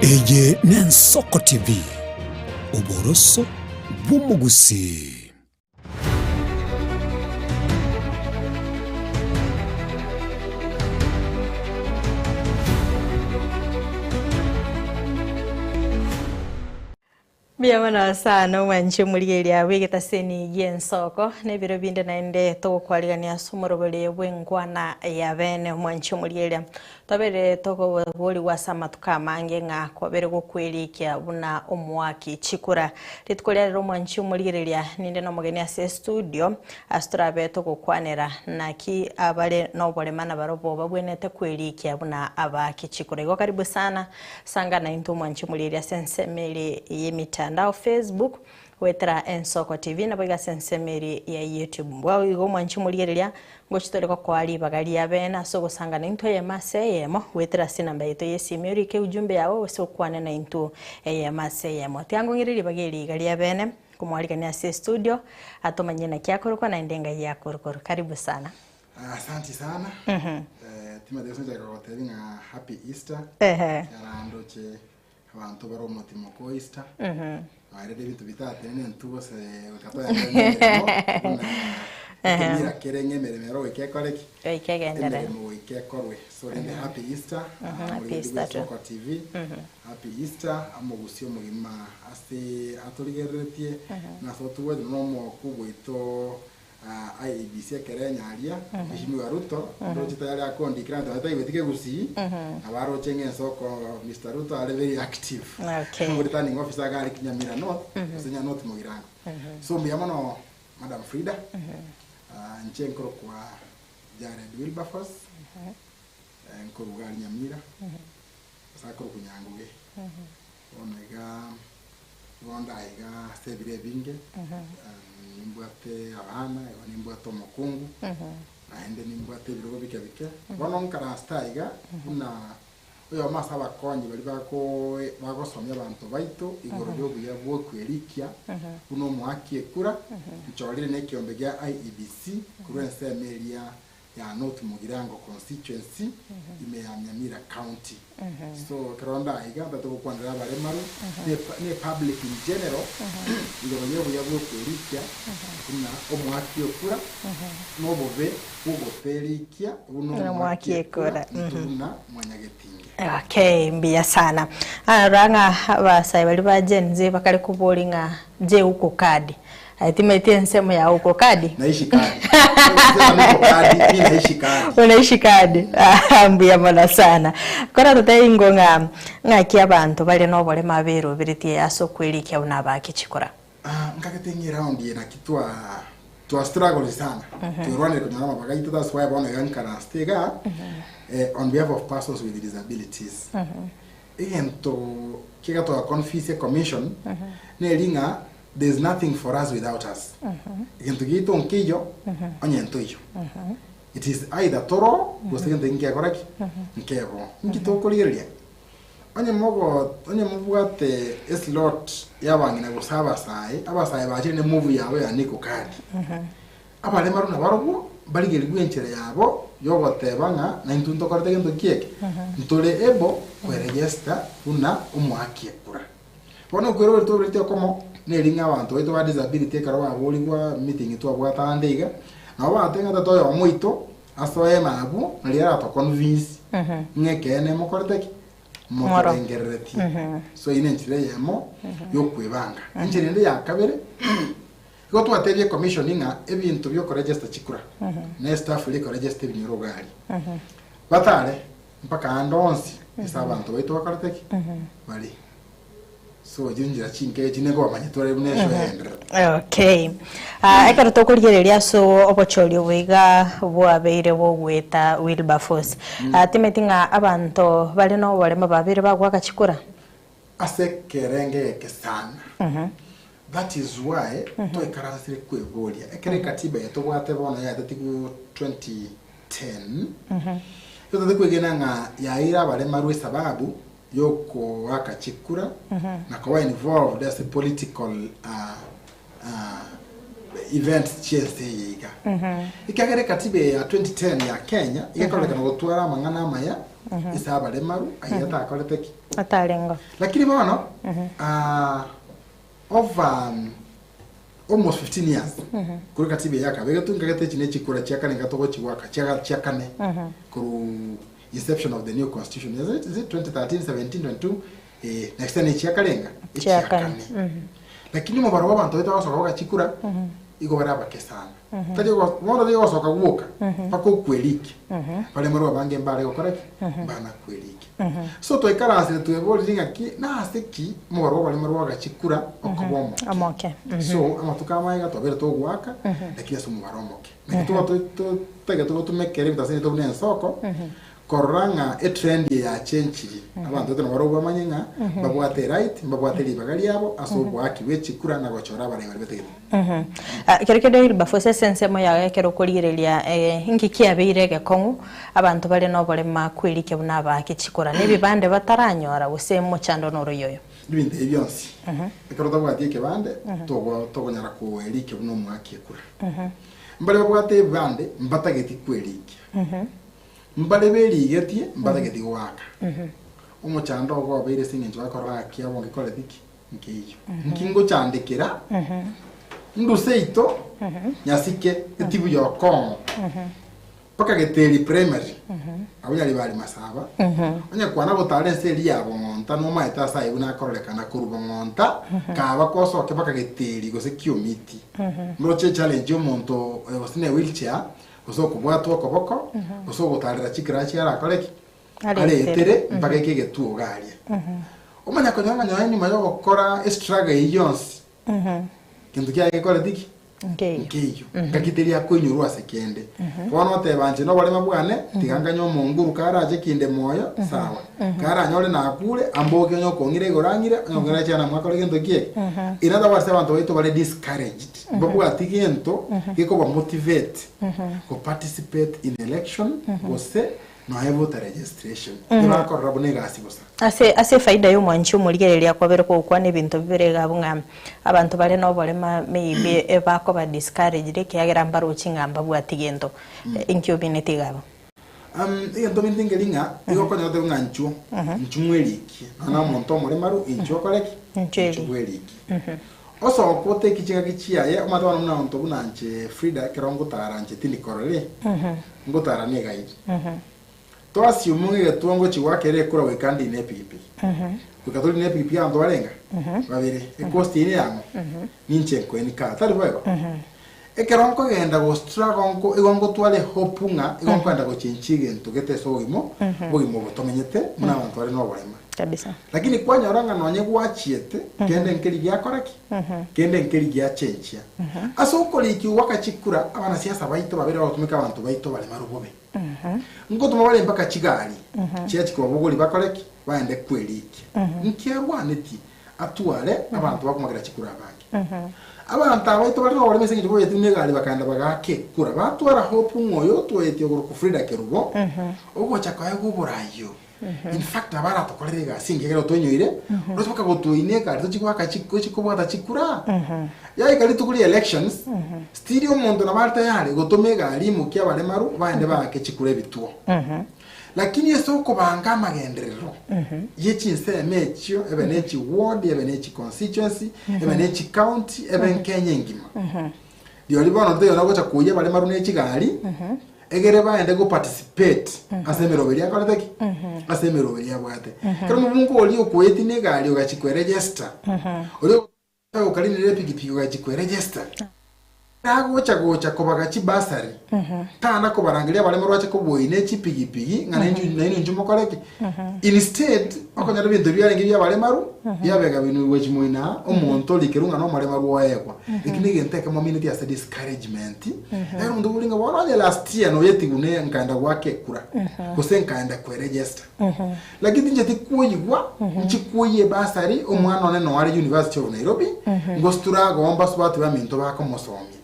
Eye n'Ensoko TV, oboroso bw'omogusii. Mbuya mono sana omwanchi omorigereria bw'egetaseni gi'ensoko, na ebiro binde naende togokwarigania ase omorobori bw'enkwana ya bene omwanchi omorigereria. Tobere tokoborigwa ase amatuko amange ng'a kwabere gokwerikia buna omoaki chikura. Rituko ria rero omwanchi omorigereria ninde nomogeni ase estudio ase torabe togokwanera naki abare noborema nabarobwo babwenerete kwerikia buna abaaki chikura. Igo karibu sana. Sanga naintwe omwanche omorieria ase ensemo ere y'emitandao Facebook, goetera Ensoko TV naboigo ase ensemo ere ya YouTube. Mbwao igo omwanche omoriereria ngochi tore gokoa ribaga ria bene ase ogosanga naintwe eyemo ase eyemo goetera ase enamba yaito y'esimi orike ujumbe yao gose okwane naintwe eyemo ase eyemo. Tiga ngong'ire ribaga eri iga ria bene komwarigania ase estudio atomanyie naki akorokwa naende ngai akorokwa. Karibu sana. Asanti sana. Eh, Timothy gose nchake gogotebia ng'a happy Easter. Ehe. Yarandoche abanto bare omotimo ko Easter. Baerire ebinto bitatenene intwe gose goika toenderere nemeremo buna ekemira kere ng'a emeremo ero goika ekore ki? Goika egenderere. Emeremo goika ekorwe. So rende happy Easter. Happy Omorweri Easter too. bw'Esoko TV. Happy Easter omogusi omogima ase atorigereretie na ase otobwate na omogoko bwaito IEBC ekero enyaria, Mheshimiwa Ruto, ndoche tayari akondikera ng'a taigweti kegusii, nabo aroche ng'a ensoko Mister Ruto are very active. Okay. Omo returning officer iga are Nyamira North, gose Nya North Mogirango. So mbuya mono Madam Frida, inche nkorokwa Jared Wilberforce, nkoruga aria Nyamira, ase akorokwa Nyanguge. Bono iga igo ndaiga ase ebiro ebinge, nimbwate abana, igo nimbwate omokungu, naende nimbwate ebirogo bike bike. Bono nkarasete aiga buna oyomo ase abakonyi baria bako bagosomia abanto baito igoro y'obuya bw'okwerikia buna omoaki ekura, nchorire na ekeombe gia IEBC korwa ensemo eria ya North Mugirango constituency ime ya Nyamira county. So ekero ndaiga ntagete gokwanera abaremaru ne ne public in general igoro y'obuya bw'okwerikia buna omoaki okura na obobe bw'ogoterikia buna Buna omoaki omoaki ekura ekura, intwe buna mwanyagetinge. Okay, mbuya sana. Arora ng'a abasae baria ba Gen Z bakare koboria ng'a je uko kadi? Aye timaeti ensemo ya uko kadi? Naishi kadi. Sema niko kadi, mi naishi kadi. Unaishi kadi. Ah, mbuya mono sana. Kora totebie ingo ng'a ng'aki abanto bare noborema aberoberetie ase okwerikia buna abake chikura. Ah, nkagete ng'a eround eye naki twa twa struggle sana. Twerwanire konyora amabaga aito that's why bono iga nkarasete iga eh, on behalf of persons with disabilities. Egento kegatoa confuse commission neri ng'a there is nothing for us without us. Egento giaito nkeiyo onye ntoiyo. It is either toro gose egento eki nkekora ki? Nkebo. Nki tokorigereria? Onye mogo onye mobwate eslot y'abang'ina gose abasae, abasae bachire ne move yabo ya niko kadi. Abaremaru nabarobwo mbarigerigwe enchera yabo y'ogoteba ng'a naintwe ntokorete gento ki eke, ntore able kweregesta buna omoaki ekura. Bono okwerwa twabereti okomo neri ng'a abanto baito ba disability ekero baborigwa meeting twabwate ande iga, nabo bagotebi ng'a tata oyomo oito asoe nabwo nario arato convince ng'a ekeene mokorete ki? Motorengereretie. So eyio nenchera eyemo yokwebanga. Enchera ende ya kabere, igo twatebia ecommission ng'a ebinto bia okoregister chikura, na estaff eria ekoregister ebinyoro iga aria, batare mpaka ande onsi ase abanto baito bakorete ki? Bare. So chinchera chinke echi nigo bamanyete ore buna esho egendererete. Okay. Ah, ekero tokorigereria ase obochori obo iga bwabeire bogoeta Wilberforce. Ah, timeti ng'a abanto bare noboremo babeire bagoaka chikura? Ase ekerenge egeke sana. That is why twaikaransire kweboria ekero ekatiba eye tobwate bono yaetetigwe 2010 igo totari kwegena ng'a yaeire abaremaru esababu yokoaka chikura na koba involved ase political events chiense eye iga. Ekiagera ekatiba eye ya 2010 ya Kenya iga ekororekana gotwara amang'ana amaya. Ase abaremaru ayio atakorete ki? Atarengeo. Lakini bono over almost 15 years korwa katiba eye yakabegetwe nkagete echi ne chikura chia kane iga togochigoaka chia chia kane korwa inception of the new constitution is it, is it 2013 17 22 eh next time ne chia karenga Chia echia kane. kane lakini omobaro bwa abanto baito bagosoka bagachikura igo bare abake sana Tari ogo- bono tari ogosoka gwoka, mpaka okwerike. Baremorwe abange mbare gokora ki? Mbana kwerike. So twaikaransire tweborire ng'aki nase ki omobaro bw'abaremorwe ogachikura okoba omoke. Omoke. So amatuko amaiga twabere togoaka lakini ase omobaro omoke. Naki toba to- to- totagete togotumekera ebitasini buna ensoko Korora ng'a etrend eye yachenchirie, abanto baito nabarobwo bamanye ng'a mbabwate eright, mbabwate ribaga riabo ase oboaki bwe chikura na gochora abarai baria betagete. Ekero kende Wilberforce ase ensemo yaye ekero okorigereria inki kiabeire egekong'u abanto bare noborema kwerikia buna abaaki chikura na ebibande bataranyora gose mochando noroiyo oyo. Ebinto ebi bionsi ekero otabwati ekebande togo tokonyara koerikia buna omoaki ekura. Mbare babwate ebibande mbatageti kwerikia. Mbare berigetie mbatageti goaka. Omochando ogo obeire ase eng'encho bakorora gaki abo ngekoreti ki? Nkeiyo. Nki ngochandekera nduse ito nyasike etibu ya Okong'o mpaka Geteri primary abwo Nyaribari Masaba onye kwana gotara ense eria ya Bong'onta nomaete ase ayio buna akororekana korwa Bong'onta kaba kosoke mpaka Geteri gose Kiomiti. Ndoche echallenge ya omonto oyo gose ne wheelchair gose okobwatwa okoboko, gose ogotarera chikirachi arakore ki? Aretere. Aretere mpaka eke egetuo iga aria. Omanya konyora ng'a nonye nyuma ya ogokora estruggle eyio yonsi, gento kiaye gekoreti ki? Nkeiyo. Nkeiyo. Ngaki teri akoinyorwa ase kende. Bono oteba inche noborema bwane, tiga nganye omonguru karache kinde moyo, sawa. Karanyore nakure, amboke onye okong'ira igoro ang'ire, onye okong'ira chiana mwakore gento ki eke. In other words, abanto baito bare discouraged. Mbabwati gento gekoba motivate go participate in election gose nonya voter registration. Ebakorora buna egasi bosa. Ase ase efaida ya omwanchi omorigereria kwabere kogokwana ebinto bibere iga abwo ng'a abanto bare noborema maybe ebakoba discouraged ekiagera mbarochi ng'a mbabwati gento. Inki omineti iga abwo? Egento omineti nkeri ng'a igo okonyora otebe ng'a inchuo, inchuo mwerikie. Nonya na omonto omoremaru inchuo okore ki? Inchuo Inchuo erie. bwerikie. Osoka oteke chingaki chiaye, omanyete bono buna onto buna inche Frida ekero ngotara inche tindi korora ngotara na egaidi. To assume ng'a egetuo ngochi goaka ere ekura goika ndine epikipiki. Goika torine epikipiki abanto barenga? Babere. Ecost eye neyang'o? Ninche nkoeni kaa, tari boigo? Ekero nkogenda go struggle nko igo ngotwara ehope ng'a igo nkoenda gochenchia egento gete ase obogima, obogima obo tomenyete buna abanto bare noborema. Kabisa. Lakini kwanyora ng'a nonye gwachiete, kende nkeri giakora ki? Kende nkeri giachenchia. Ase okorikia gwaka chikura, abanasiasa baito babere bagotumeka abanto baito bare marubobe. Nkotoma bare mpaka chigari chiachi kobabogoria bakore ki? Baende kwerikia. Nki arwanetie? Atware abanto bakomagera chikura abange. Abanto aba baito bare noboremo ase eng'encho boyetwe negari bakaenda bagaaka ekura. Batwara hope ng'a oyo otwaetie okorokwa Frida Kerubo, ogocha koegwa oboraio. In fact nabo aratokorere egasi engiya ekero twenyoire, oroche mpaka gotuoina egari tochie goaka chi gochia kobwata chikura. Yaika rituko ria elections, still omonto nabo are tayari gotoma egari imokie abaremaru baende baake chikura ebituo. Lakini ase okobanga amagenderero ye chinsemo echio, ebe ne chiward, ebe ne chiconstituency, ebe ne chicounty, ebe Kenya engima. Rirorio bono toyona gocha koyia abaremaru ne chigari, egere baende go participate ase emeroberi akorete ki? Ase emeroberi abwate. Ekero omobunge oria okoetie ne egari ogachia kweregister, oria okarinire epikipiki ogachia kweregister, agocha gocha kobaga chibasari, tana kobarangeria abaremaru ache koboyia ne chipigipigi ng'a nainchu nainwe inchu mokore ki? Instead, okonyora ebinto biarenge bia abaremaru, biabega binwe gochia moino aa, omonto orikerwe ng'a nomoremaru oegwa. Eki negento ekemo amineti ase discouragement, ekero omonto okobori ng'a bono onye last year noyetigwe ne nkaenda goaka ekura, gose nkaenda kweregister. Lakini tincheti kwoyigwa, nchi kwoyia ebasari, omwana one noare University of Nairobi, gose turagomba basubati baminto bakomosomia.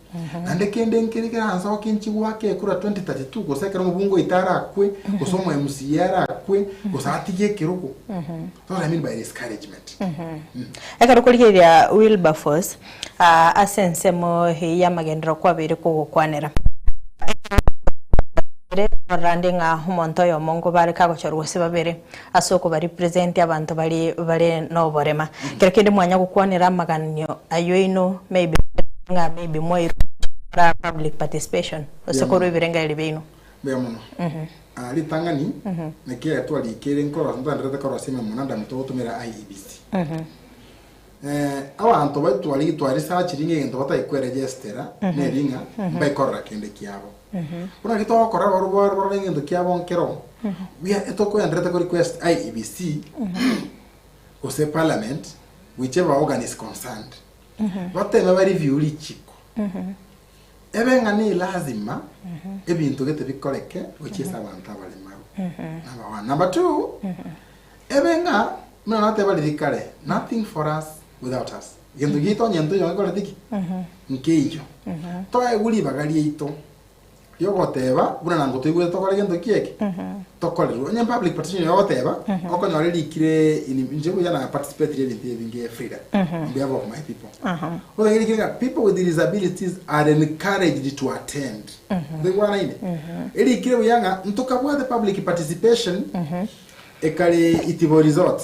Naende kende nkere keransoke inche goaka ekura 2032 gose ekero omobunge oito arakwe, gose omo MCA arakwe, gose atige ekerogo. That's what I mean by discouragement. Ekero okorigereria Wilberforce ase ensemo eyio y'amagenderero kwabeire kogokwanera. Nkorora nde ng'a omonto oyomo nkobare kagochorwa gose babere ase okobarepresent abanto baria bare noborema. Kero kende mwanya gokwanera amaganio ayio inwe maybe ng'a maybe mwairwe gokora public participation gose Mbuya korwa mono. ebirengererio biaino. Mbuya mono. Ah, ritang'ani, naki ere twarikire nkorosia ntwaendererete korosia ememorandum togotumera IEBC. Abanto baitwari twarisachirie ng'a egento batari kweregestera neri ng'a mbaikorera kende kiabo. Bono naki togokora barobwo barore barore egento kiabo nkero, buya etokoenderete ko request IEBC gose parliament whichever organ is concerned, bateme ba review richiko, ebe ng'a ne lazima ebinto gete bikoreke gochia ase abanto abaremaru. Number one. Number two, Ebe ng'a, buna nateba riria kare, nothing for us without us. Egento giaito onye ntoiyo ngekoreti ki? Nkeiyo. Toegwe ribaga riaito riogoteba buna nango toigwete tokore gento ki eke? Tokorerwe. Onye public participation yogoteba, okonyora erikire in inche buya na participate ebinto ebinge Frida, on behalf of my people. Bono erikire ng'a people with disabilities are encouraged to attend. Ntoigwanaine? Erikire buya ng'a ntokabwate public participation Ekare Itibo Resort.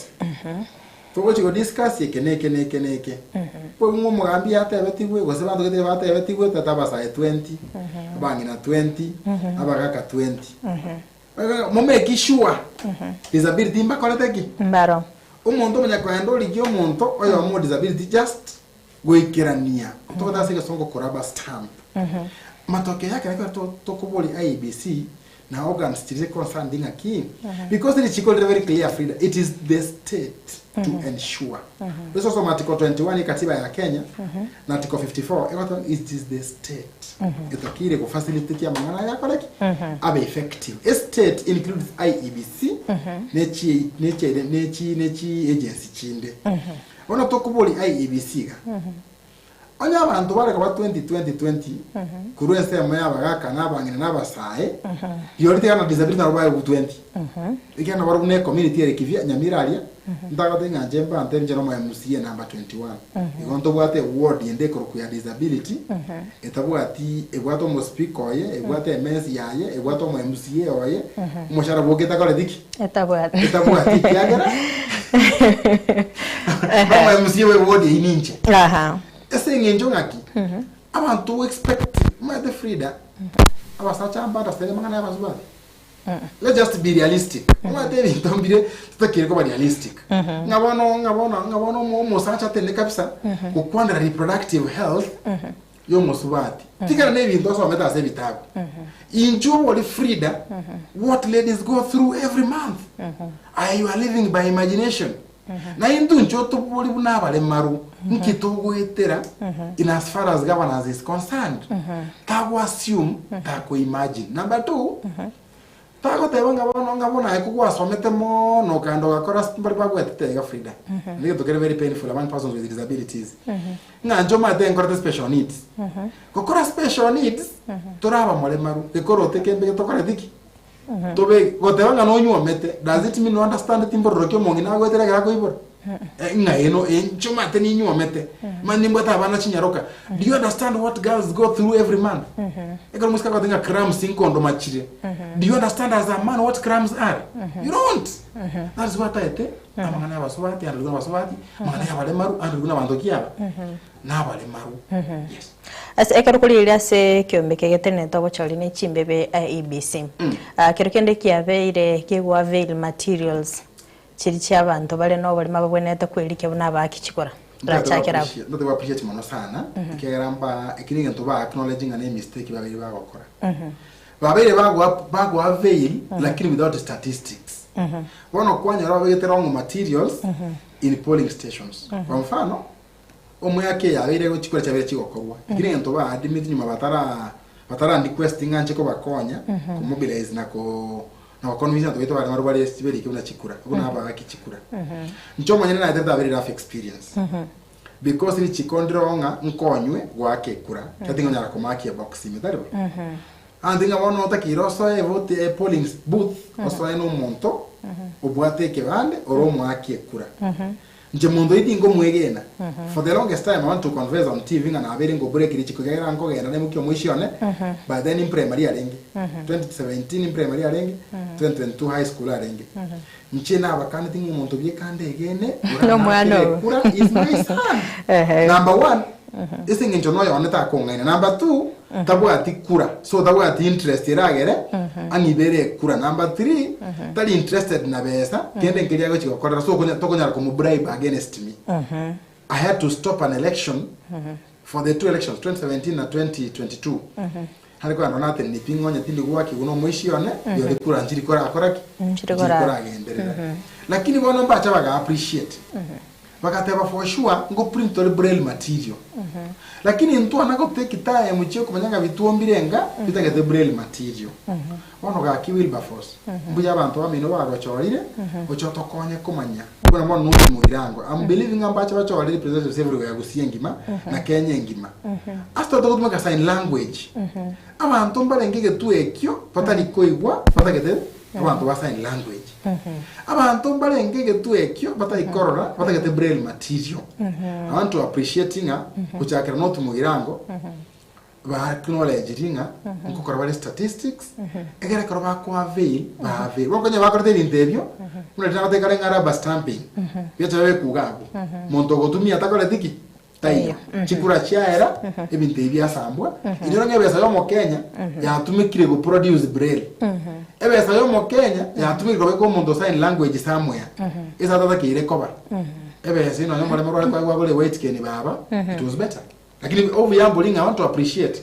Togochi go discuss eke na eke na eke na eke. Kwegwa ng'a omogambi yatebetigwe gose banto gete batebetigwe tata abasae 20, abang'ina 20, abagaka 20. Mo make sure disability mbakorete ki? Mbaro. Omonto omanya koenda origie omonto oyomo o disability just goikerania togoteba ase egesongo koraba stamp. Matokeo yake nakio tokoboria IEBC na organs chiria concerned ng'aki because richiko rire very clear Frida it is the state to ensure Let's also article 21 ya katiba ya Kenya na article 54 egoteba it is the state etokire go facilitate amang'ana aya akore ki abe effective a state includes IEBC nechi nechi nechi nechi agency chinde bono tokoboria IEBC iga Onye abanto bare koba 20 20 20 korwa ensemo y'abagaka na abang'ina na abasae, rirorio tiga na disability nabo babe 20. Ekiagera nabo barobwo ne community ere Kivia, Nyamira aria, ntagotebia ng'a inche mbantebie inche nomo MCA number 21. Igo ntobwate eward ende ekorokwa ya disability, etabwati ebwate omospeaker oye, ebwate emesi yaye, ebwate omo MCA oye, omoshahara bwoka etakoreti ki? Etabwati. Etabwati ekiagera nomo MCA bwe ward eyio ninche. Aha. Ase eng'encho ng'aki abanto o expect omanyete Frida abasacha mba understand amang'ana ya abasubati. Let's just be realistic. Omanyete ebinto mbire totakeire koba realistic. Ng'a bono ng'a bono ng'a bono omo- omosacha atende kabisa gokwanera reproductive health y'omosubati. Tigana na ebinto osomete ase ebitabu. Inchuo obori Frida what ladies go through every month. Aye you are living by imagination. Na intwe inchuo tobori buna abaremaru nki togoetera in as far as governance is concerned. Tago assume, tako imagine. Number two, Tagoteba ng'a bono ng'a bono aye kogwasomete mono okagenda ogakora ase mbare bagwetete iga Frida. Naende egento kere very painful among persons with disabilities. Ng'a inche omanyete nkorete special needs. Gokora special needs, tore abamoremaru, gekorote kembe getokoreti ki? Tobe goteba ng'a nonywomete, does it mean no understand timbororo ki omong'ina agoetera ekero akoibora? Eh, ng'a eno inche omanyete ninywomete, mani nimbwate abana chinyaroka. Do you understand what girls go through every month? Ekero omosike agoteba ng'a cramps nkondomachire, do you understand as a man what cramps are? You don't. That is why taete amang'ana ya abasubati, andorigwe na abasubati, amang'ana ya abaremaru, andorigwe na abanto ki aba? Na abaremaru. Yes. Ase ekero korigereria ase ekiombe eke getenenete obochori ne chimbebe IEBC. Ah, kero kende kiabeire kegwa avail materials Chiria chi'abanto bare noborimo abagwenerete kwerikia buna abaaki chikura. Torachakere abwo. Ntote go appreciate mono sana ekiagera mba eki negento ba acknowledge ng'a ne mistake babeire bagokora. Babeire bagoa bagoa avail lakini without statistics. Bono kwanyora babegete wrong materials in polling stations. Kwa mfano, omwaka eye yabeire chikura chiabeire chigokorwa, eki negento ba admit nyuma batara batara request ng'a nche kobakonya komobilize na ko Na gokonwa abanto baito bare barobwo bare chiberiki buna chikura, buna abaaki chikura. Inche omonyene naetete a very rough experience. Because richiko ndiro ng'a nkonywe goaka ekura, ekiagera tingonyara komakia ebox ime, tari bo? Ante ng'a bono otakeire osoe evote e polling booth, osoe na omonto obwate ekebande ore omoaki ekura. Inche monto oyio tingomwegena. For the longest time I want to confess on TV ng'a nabeire ngobreak richiko ekiagera nkogenda naimokia omoisia one, by then mprimary arenge, 2017 mprimary arenge, 2022 high school arenge. Inche nabakaneti ng'a omonto bieka ndegene, Nomwana oranakere oo. ekura is my son. Ehe. Number one, ase eng'encho noyo one takong'aina. Number two, tabwati kura, so tabwati interest eragere ang'ibere ekura. Number three, tari interested na besa, kende nkeria agochi gokorera, so okonya tokonyara komobribe against me. I had to stop an election for the two elections, 2017 na 2022. Hare kogenda natenenia pi ng'onye tindi goakigwa na omoisia one, rirorio kura nchiri korakora ki? Nchiri Nchiri kora- koragenderera. Lakini bono mbacha baga appreciate. Bagateba for sure ngo print tore braille material. Lakini ntwana go take time chia okomanya ng'a bitwombire enga bitagete braille material. Bono gaki Wilberforce, mbuya abanto bamino bagochorire, oche otokonye komanya. Buna bono nochi mogirango. I'm believing ng'a mbache bachore representatives everywhere Gusii engima na Kenya engima. Ase tore togotumeka sign language, abanto mbarenge egetuo ekio batari koigwa batagete abanto ba sign language. Abanto mbarenge egetuo ekio batari korora batagete braille material. I want to appreciate ng'a gochakera North Mugirango ba acknowledge ng'a nkokora bare statistics egere ekero bako avail ba avail. Bono konya bakorete ebinto ebio buna riria nagotebia kare ng'a rubber stamping biacha bikuga abwo monto ogotumia takoreti ki? Taiyo. Chikura chiaera ebinto ebi biasambwa inyora ng'a ebesa ya omokenya yatumekire go produce braille. Ebesa ya omokenya yatumekire kobeka omonto sign language somewhere ase atatakeire koba. Ebesa eyio nonya omorembe orware koegwa agore white cane baba it was better. Lakini obuya mbori ng'a want to appreciate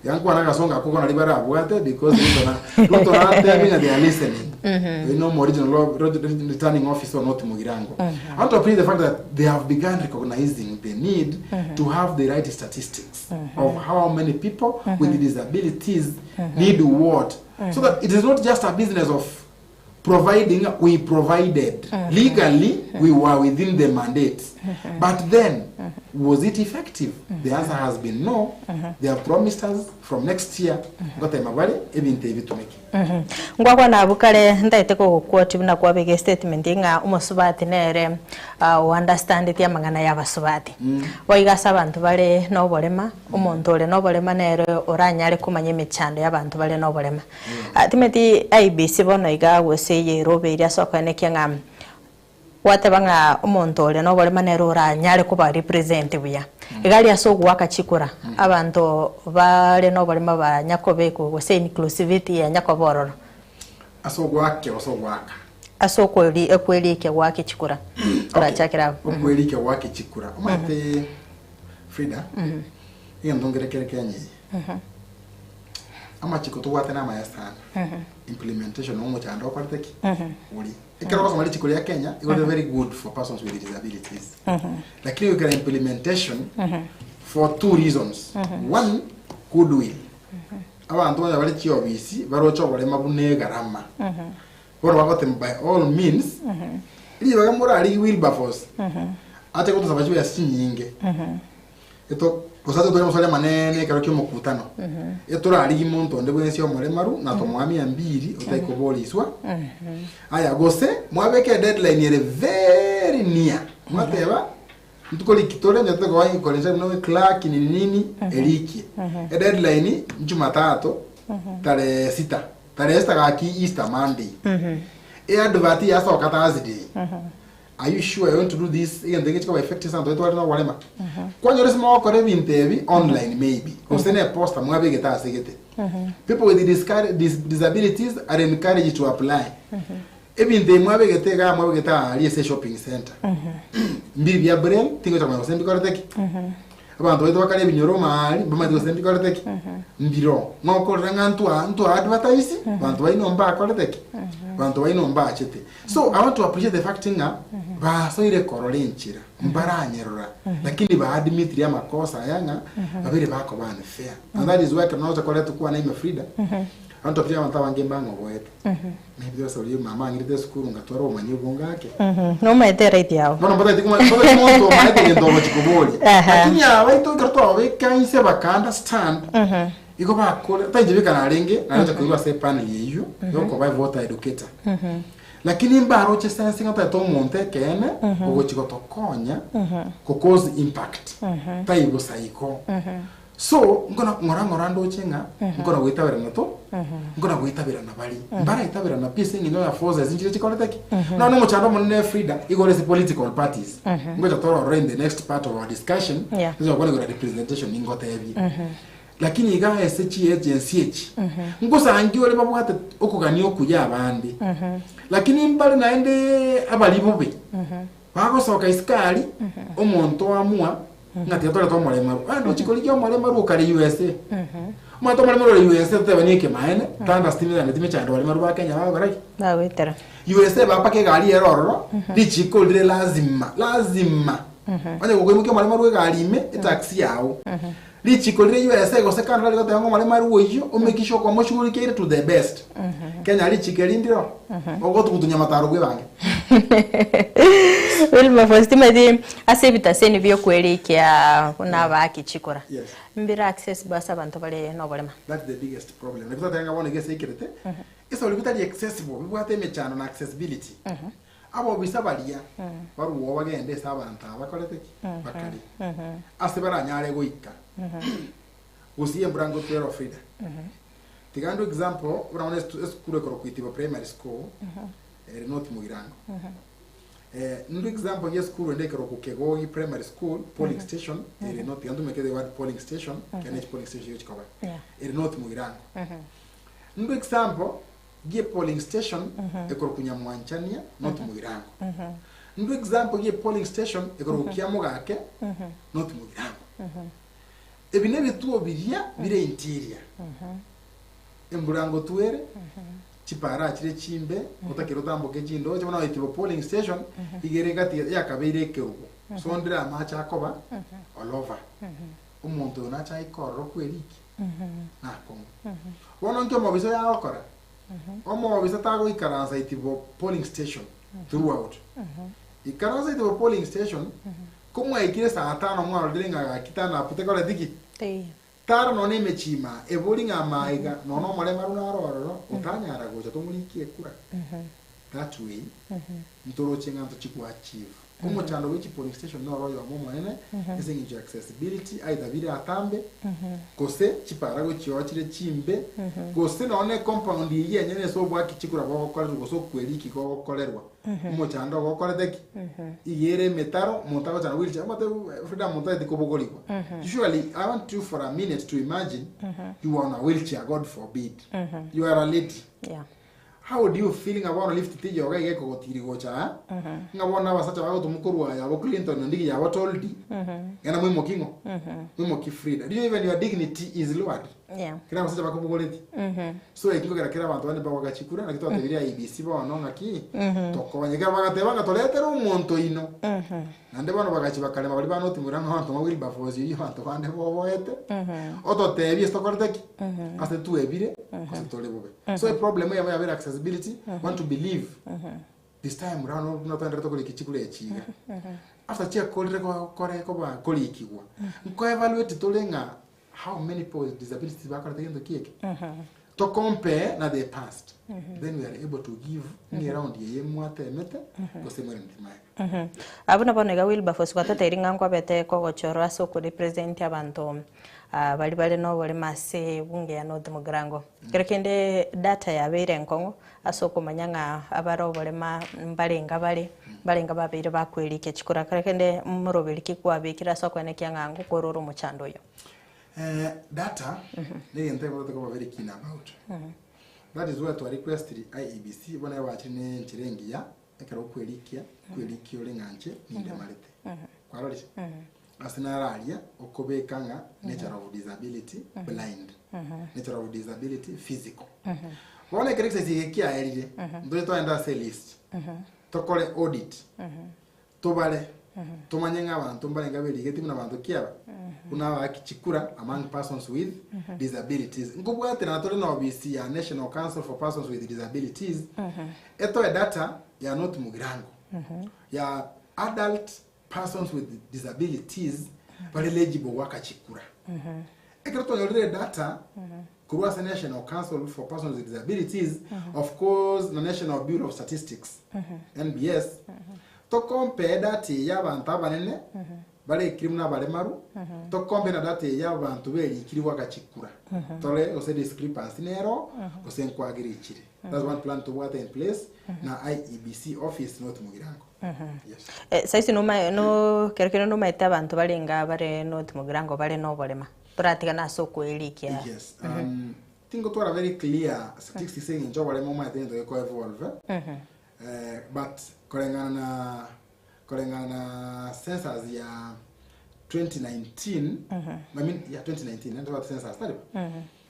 iga nkwane agasongo akwo bono riria barabwate because Ruto na Ruto natebi ng'a they are listening oyio nomo original lo- ro- returning officer one Mugirango I want to appreciate the fact that they have begun recognizing the need to have the right statistics of how many people with disabilities need what so that it is not just a business of providing we provided legally we were within the mandate but then was it effective the answer has been no they have promised us from next year ngotema bare ebinto ebi bitumeke Ngwakwana abwo kare ntaete kogoquote buna kwabeka estatement ng'a omosubati nere ah, ounderstandeti amang'ana ya abasubati. Boigo ase abanto bare na oborema, omonto ore na oborema nere oranyare komanya emechando ya abanto bare na oborema. Timeti IEBC bono iga gose eye erobe eria ase okoenekia ng'a gwateba ng'a omonto ore noborema nere oranyare koba represent buya. Iga aria ase ogoaka chikura, abanto bare noborema banya kobekwa gose inclusivity yanya koba ororo. Ase ogoakia gose ogoaka? Ase okweri okwerikia goakia chikura. Torachakere abwo. Okwerikia goakia chikura. Omanyete Frida, egento nkere kere Kenya eye. Amachiko tobwate namaya sana. Implementation na omochando okorete ki? Ori. Ekero ogosoma richiko ria Kenya, igo rire very good for persons with disabilities. Lakini goikera implementation for two reasons. One, goodwill. Abanto onye bare chiofisi baroche oborema buna egarama. Bono bagotema by all means, ribaga morarigie Wilberforce, ache gotosaba chibesa chinyinge. Eto gose ase tore mosori amanene ekero ki'omokutano, etorarigie monto onde bwensi omoremaru na tomoa mia mbiri otai koboriswa. Aya gose mwabeke edeadline ere very near, mwateba ntuko riki tore onye tokoba korensa buna clerk nini nini erikie. Edeadline njumatatu tarehe sita, tarehe sita gaki Easter Monday. Eadvert yasoka Thursday. Are you sure you want to do this? Egento eke chikoba effective sana twari na oborema. Kwanyora ase mogokora ebinto ebi online maybe. Gose ne poster mwabegete ase gete. People with discour- dis disabilities are encouraged to apply. Ebinto ebi mwabegete igaa mwabegete aaria ase shopping center. Mbiri bia braille tingocha komanya gose mbikorete ki. Abanto baito bakare ebinyoro maari mbamaete gose mbikorete ki? Mbiro. Ngokorera ng'a ntwa ntwa advertise banto baino mbakorete ki? Banto baino mbachete. So I want to appreciate the fact ng'a basoire korora enchera mbaranyerora lakini ba admitire amakosa aya ng'a babere bakoba unfair. And that is why ekero nagocha koreta okwana ime Frida, I want to appreciate abanto abange mbang'oboete. Maybe ase oria mama ang'irete esukuru ngatwara obomanyi obonge ake. Nomaete eright yao. Bono mbataeti koma mbataeti monto omaete egento ogochi koboria. Aha. Lakini aba baito ekero twababeka inse baka understand, igo bakore tainche beka narenge narecha koirwa ase epanel eyio yokoba evoter educator. Lakini mbaroche sense ng'a totagete omonto ekeene ogochi gotokonya go cause impact tai bosa igo. So nkona ng'ora ng'ora ndoche ng'a nkona goitaberana to nkona goitaberana bari mbaraitaberana pi ase eng'encho ya forces nchire chikorete ki? Nonya omochando omonene Frida igoro ase political parties ngocha tororore in the next part of our discussion tocha gokwana igoro ya representation ningotebie. Lakini iga ase chiagency echi ngosangi ore babwate okogania okuya abande, lakini mbare naende abari bobe bagosoka isiko aria omonto oamua ng'a tiga torete omoremaru. Aye ndochi korigia omoremaru okare USA. Omanyete omoremaru ore USA totebani ekemaene, tandastimeti mechando baremaru ba Kenya bagokora ki? Bagoetera. USA bapaka egari ere ororo, richiko rire lazima, lazima. Onye gokoimokia omoremaru egari ime, etaxi yago. Richiko rire USA gose kando tari goteba ng'a omoremaru oyio omake sure kwamoshughulikiaire to the best. Kenya richiko eri ndiro, ogotugutunya amataro bwebange. Wilberforce timanyeti ase ebitaseni biokwerikia buna abaaki chikura Yes. mbire accessible ase abanto bare noborema. That's the biggest problem. Naki twateba ng'a bono iga ase ekerete, esaburi bitari accessible, bibwate emechando na accessibility. Abobisa baria barwoo bagende ase abanto aba bakorete ki? Bakare. Ase baranyare goika. Gusii embura ngotwera o Frida. Tiga ndwe example, buna bono estu- esukuru ekorokwa Itibo Primary School, ere North Mugirango. Eh, ndwe example ya esukuru ende ekorokwa Kegogi Primary School, polling station, ere North, tiga ntumeke the word polling station, ekiagera ne chi polling station igo chikoba. Ere North Mugirango. Ndwe example, gie polling station ekorokwa Nyamwanchania not Mugirango. Ndwe example gie polling station ekorokwa Kiamogake not Mugirango. Ebi nebituo biria bire interior. Embura ngotwere, chipara chire chimbe, otakire otamboke chindoche, bono Itibo polling station iga ere gati yakabeire ekerubo. So ndire amache akoba all over. Omonto oyo nache aike ororo kweriki. Nakong'u. Bono nki omobisa oyo agokora? Omobisa tagoikaransa Itibo polling station throughout. Ikaransa Itibo polling station, komwaikire saa tano mwarorire ng'a gaki tano abwo tekoreti ki? Teiyo. Tara nonya emechie ime ebori ng'a amaiga nonya omoremaru naro ororo otanyara gocha tomorikie ekura. That way, ntoroche ng'a ntochi goachieve. Omochando bwe chipoling station noro oyomo omonene ase eng'encho ya accessibility either bire atambe gose chipara gochioa chire chimbe gose nonya ne compound eyio enyene ase obwaki chikura bogokorerwa gose okweriki gogokorerwa omochando ogokorete ki? Iga ere emetaro omonto agocha na wheelchair omanyete freedom omonto tageti kobogorigwa usually I want you for a minute to imagine you are on a wheelchair God forbid you are a lady Yeah. How do you feel ng'a bono lift teiyo iga iga ekogotiri gocha aa ng'a bono abasacha bagotomwa korwa yabo Clinton Ondigi yabo Toldi genda moimoki ng'o moimoki Frida do you know even your dignity is lowered Yeah. kera abasacha bakobogoreti so eki nkogera kera abanto bande bagoaka chikura naki twatebirie IEBC bono ng'aki tokonye ekero bagateba ng'a toretere omonto oino Naende bono bagachia bakarema baria banotimorera ng'a abanto ba Wilberforce oyio abanto bande boboete, ototebie ase tokorete ki? Ase twebire gose tore bobe. So eproblem eyemo yabeire accessibility, want to believe this time round buna toenderete korika chikura echi iga. After chiakorire kore koba korikigwa, nko evaluate tore ng'a how many people with disabilities bakorete gento ki eke? To compare na the past, then we are able to give ng'a eround eye mwatemete gose mwerendete magega. Abwo na bono iga Wilberforce gwatotebirie ng'a nkwabete kogochorwa ase okorepresent abanto baria bare noboremo ase ebunge ya North Mugirango. Ekero kende data yabeire enkong'u ase okomanya ng'a abare oborema mbarenga bare, mbarenga babeire bakwerikia chikura. Ekero kende moroberi ki kwabekire ase okoenekia ng'a ngokorora omochando oyo? Data negento ebwate koba very keen about. That is why twa requestiri IEBC bono ebachire ne enchera engiya ekero okwerikia, kwerikia ore ng'a inche nindemarete. Kwarorire? Ase naro aria okobeka ng'a nature of disability blind, nature of disability physical. Bono ekero exercise eke kiaerire, ntoche twaenda ase elist, tokore audit. Tobare, tomanye ng'a abanto mbarenge aberigeti buna banto ki aba? Buna abaaki chikura among persons with disabilities. Nkobwaterana tore na obisi ya National Council for Persons with Disabilities, etoe data ya North Mugirango ya adult persons with disabilities bare eligible goaka chikura. Ekero twanyorire edata. Korwa ase National Council for Persons with Disabilities, of course na National Bureau of Statistics, NBS, to compare data eye y'abanto abanene barekire buna abaremaru, to compare na data eye y'abanto berikire goaka chikura. Tore gose discrepancy nero gose nkwagera echire. That's one plan tobwate in place na IEBC office North Mugirango. Yes. Eh, saisi noma no kero kende nomaete abanto barenge aa bare North Mugirango bare na oborema. Toratigane ase okoerikia. Yes. Um, tingotwara very clear statistics eng'encho oborema omanyete egento geko evolve. Eh, but koreng'ana na koreng'ana na census ya 2019 I mean yeah 2019 eh, ntobwate census tari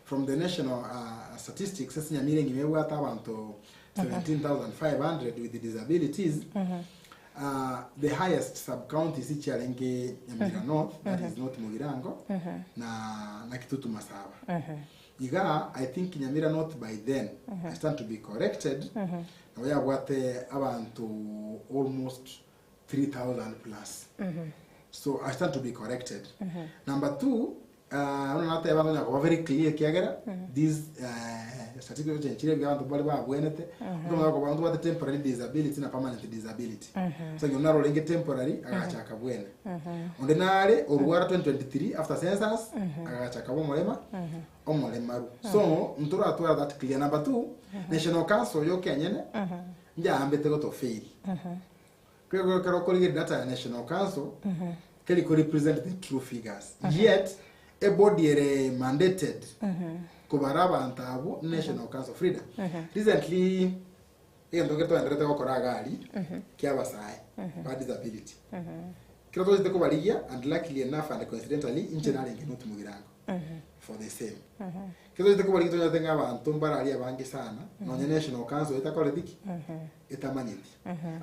from the national uh, statistics ase Nyamira engima ebwate abanto 17500 with disabilities uh, the highest sub counties chiarenge Nyamira North that is North Mugirango na na Kitutu Masaba iga I think Nyamira North by then I stand to be corrected nabo yabwate abanto almost 3000 plus so I stand to be corrected number two uh, buna nateba ngonya koba very clear ekiagera these uh, statistics chenchire ebiga abanto bare babwenete mm koba abanto bate temporary disability na permanent disability so onye naro orenge temporary agacha akabwena onde nare orwara 2023 after census agacha akaba omorema omoremaru so ntoratwara that clear number two national council yoka enyene njaambete gotofail Kero okorigereria data ya National Council, teri ko represent the true figures. Yet, a body ere mandated kobara abanto abwo National Council. Frida, recently, egento kere twaenderete gokora iga aria, kia abasae ba disability. Kero twachete kobarigia, and luckily enough and coincidentally, inche narenge not Mugirango for the same. Kero twachete kobarigia twanyorete ng'a abanto mbararia abange sana, nonye National Council etakoreti ki? Etamanyeti.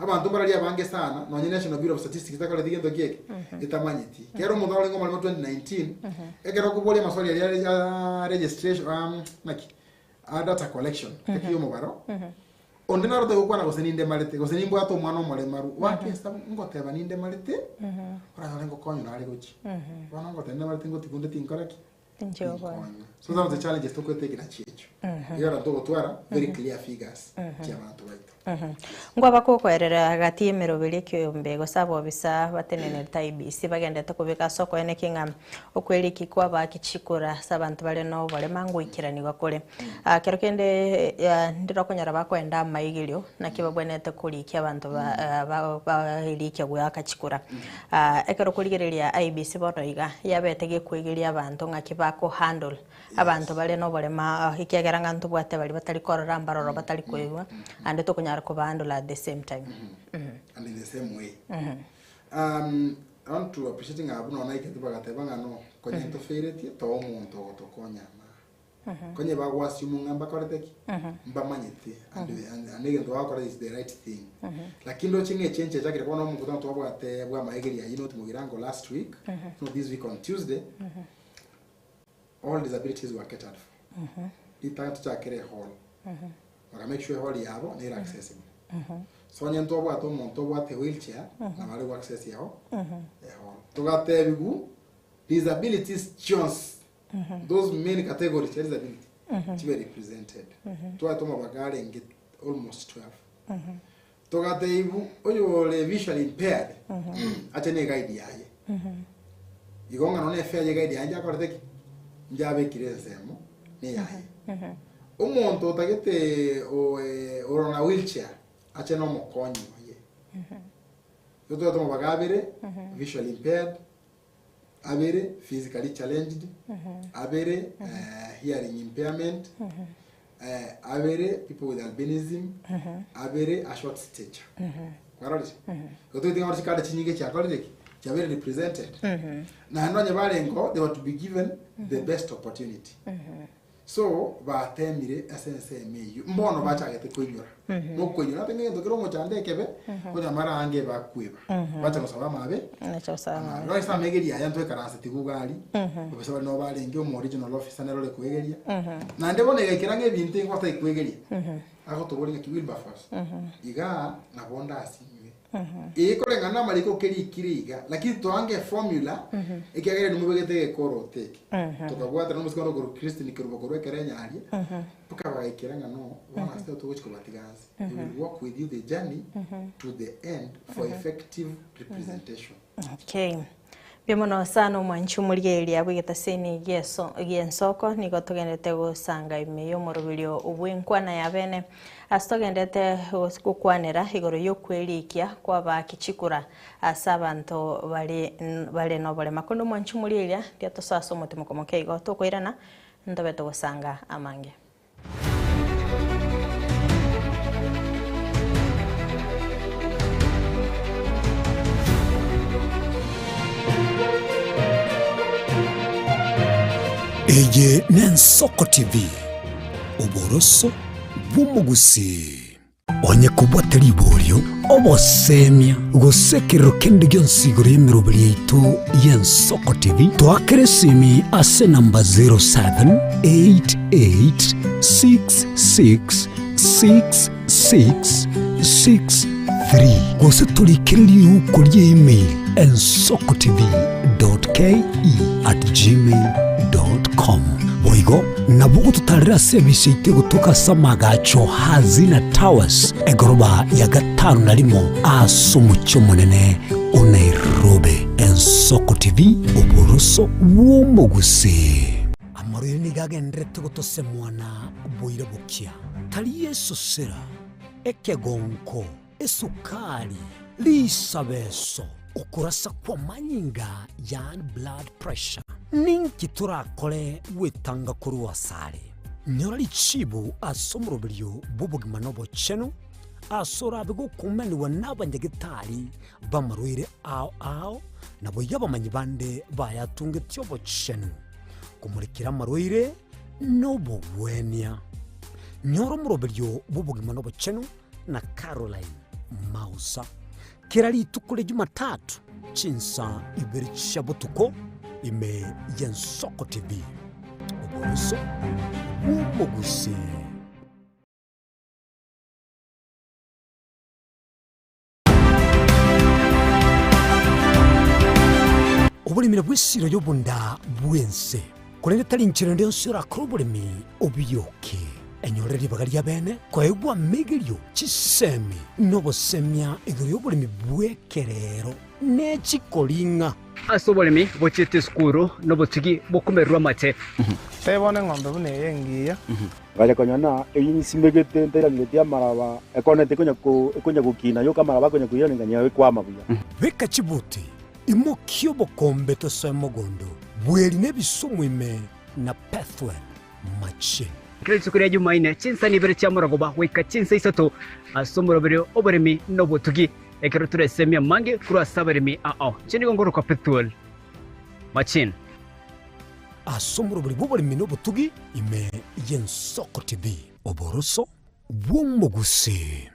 Abanto mbararia abange sana, nonye National Bureau of Statistics etakoreti gento ki eke? Etamanyeti. Kero omonto arenge omoremo 2019, ekero okoboria amaswali aria are a registration um, naki? A data collection, eki ya omobaro, onde naro togokwana gose nindemarete, gose nimbwate omwana omoremaru, goaka esabu ngoteba nindemarete, oranyore ngokonywa nare gochia. Bono ngoteba nindemarete ngotiga onde tinkora ki? Inche oboe. Tinkonya. So some of the challenges tokweteki nachi echio. Igoro togotwara very clear figures chia abanto baito. Nkwaba kokoerera gati y'emeroberi ekiombe gose abobisa batenenerete IEBC bagendete kobeka ase okoeneki ng'a okweriki kw'abaaki chikura ase abanto bare noborema ngoikeranigwa kore. Ah, kero kende eh, ndire okonyora bakoenda amaigerio naki babwenerete korikia abanto ba ah, ba baerikia goaka chikura. Ah, ekero okorigereria IEBC bono iga, yabete gekoigeria abanto ng'aki bako handle abanto bare noborema ekiagera ng'a ntobwate baria batari korora mbaroro batari koigwa, ande tokonyara koba handle at the same time. And in the same way. Um, I want to appreciate ng'a buna naikete bagateba ng'a no, konya ntofeiretie, toa omonto ogotokonya ama. Konye bagoassume ng'a mbakorete ki? Mbamanyete and and and egento bagokora is the right thing. Lakini ndoche ng'a echange yachakire bono omokutano twabwate bwa amaegerio ayio not Mugirango last week, no this week on Tuesday, all disabilities were catered for. Ritang'ani tochakere ehall, baka make sure ehall yabo nere accessible. So onye ntwabwate omonto obwate wheelchair, nabo are go access eho ehall. Togatebiwu disabilities chionsi Those main categories chia disability chibe represented. Twatwa amabaga arenge almost 12. Togateibu oyore visually impaired ache ne guide yaye. Igo ng'a nonya efair ye guide yaye njakorete ki? Njabekire ensemo ne yaye. Omonto otagete o- eh, ore na wheelchair ache na omokonyi oye. Igo twatwa amabaga abere visually impaired abere physically challenged, abere hearing impairment, abere people with albinism, abere a short stature. Kwarorire? Igo togotiga ng'a chikadi chinyinge chiakorire ki? Chiabeire represented. Naende onye barengeo, they were to be given the best opportunity. So, batemire ase ensemo eyio, mbono bachagete koinyora. Nokoinyora ate ng'a egento kere omochando ekebe, konya mara ange bakweba. Bacha gosaba amabe, Bacha gosaba amabe. Bono ase amegeria aya ntwaikaranseti iga aria, obisa baria nabo barenge omo regional officer nere ore koegeria. Naende bono egaikera ng'a ebinto ebi batari koegeria, agotoboria ng'aki Wilberforce, igaa nabo ndasinywe. Ee koreng'ana na amariko kerikire iga, lakini toange eformula, ekiagera inwe mobegete egekoroto eke. Tokabwatana na omosike onde okorwa Christine Kerubo korwa Ekerenyo aria, mpaka bagaikera ng'a no, bono ase togochi kobatiga nse. We will walk with you the journey to the end for effective representation. Okay. Mbuya mono sana omwanchi omorigereria bw'egetaseni gi'eso gi'ensoko nigo togenderete gosanga ime y'omoroberio bw'enkwana ya bene ase togenderete gos gokwanera igoro y'okwerikia kw'abaaki chikura ase abanto bare bare noborema. Korende omwanchi omorigereria riria tosoa ase omotimoko moke igo tokoirana ntobe togosanga amange. Eye n'Ensoko TV, oboroso bw'omogusii. Onye kobwate riborio, obosemia, gose ekerero kende gionsi igoro y'emeroberi yaito y'Ensoko TV, toakere esimi ase enamba 0788666663 gose torikere riuko ria email ensokotv.ke@gmail.com. Boigo nabo ogototarera ase ebise yaito egotoka ase amagacho Hazina Towers, egoroba ya gatano na rimo ase omochie omonene o Nairobi. Ensoko TV, oboroso bw'omogusii. Amarwaire nigo agendererete gotosemwana boira bokia, tari esosera, ekegonko, esukari, risabeso, okorasa kw'amanyinga yaani blood pressure. Ninki torakore gwetanga korwa asare? Nyora richibu ase omoroberio bw'obogima na obochenu, ase orabe gokumanigwa n'abanyagetari b'amarwaire ao ao, naboigo abamanyi bande bayatungetie obochenu, komorekera amarwaire nobogwenia. Nyora omoroberio bw'obogima na obochenu na Caroline Mausa. Kera rituko ria Jumatatu chinsa ibere chia botuko ime y'Ensoko TV. Oboroso bw'omogusii. Oboremi nabwo esiro y'obonda bw'ense, korende tari inchera ende yonsi orakore oboremi obioke. Enyorere ribaga ria bene koegwa amegerio, chisemi, na obosemia igoro y'oboremi bw'ekerero ne chikoring'a. Ase oboremi bochiete esukuru nobotugi bokomererwa amate. Tebia bono eng'ombe buna eye engiya. Ngacha konya na eyio nsimegete ntairaneretie amaraba, ekonete ekonya ko ekonya gokina yoka amaraba akonya koiranekania ekwama buya. Beka chibuti, imokia obokombe tosoe mogondo, bweri na ebisumu ime na Pethuel machine. Kera rituko ria Jumaine, chinsani ibere chia morogoba goika chinsa isato ase omoroberio oboremi na obotugi, ekero toresemie amange korwa ase abaremi ao. Inche nigo nkorokwa Pethuel Machine. Ase omorobori bw'oboremi na obotugi ime y'Ensoko TV. Oboroso bw'omogusii.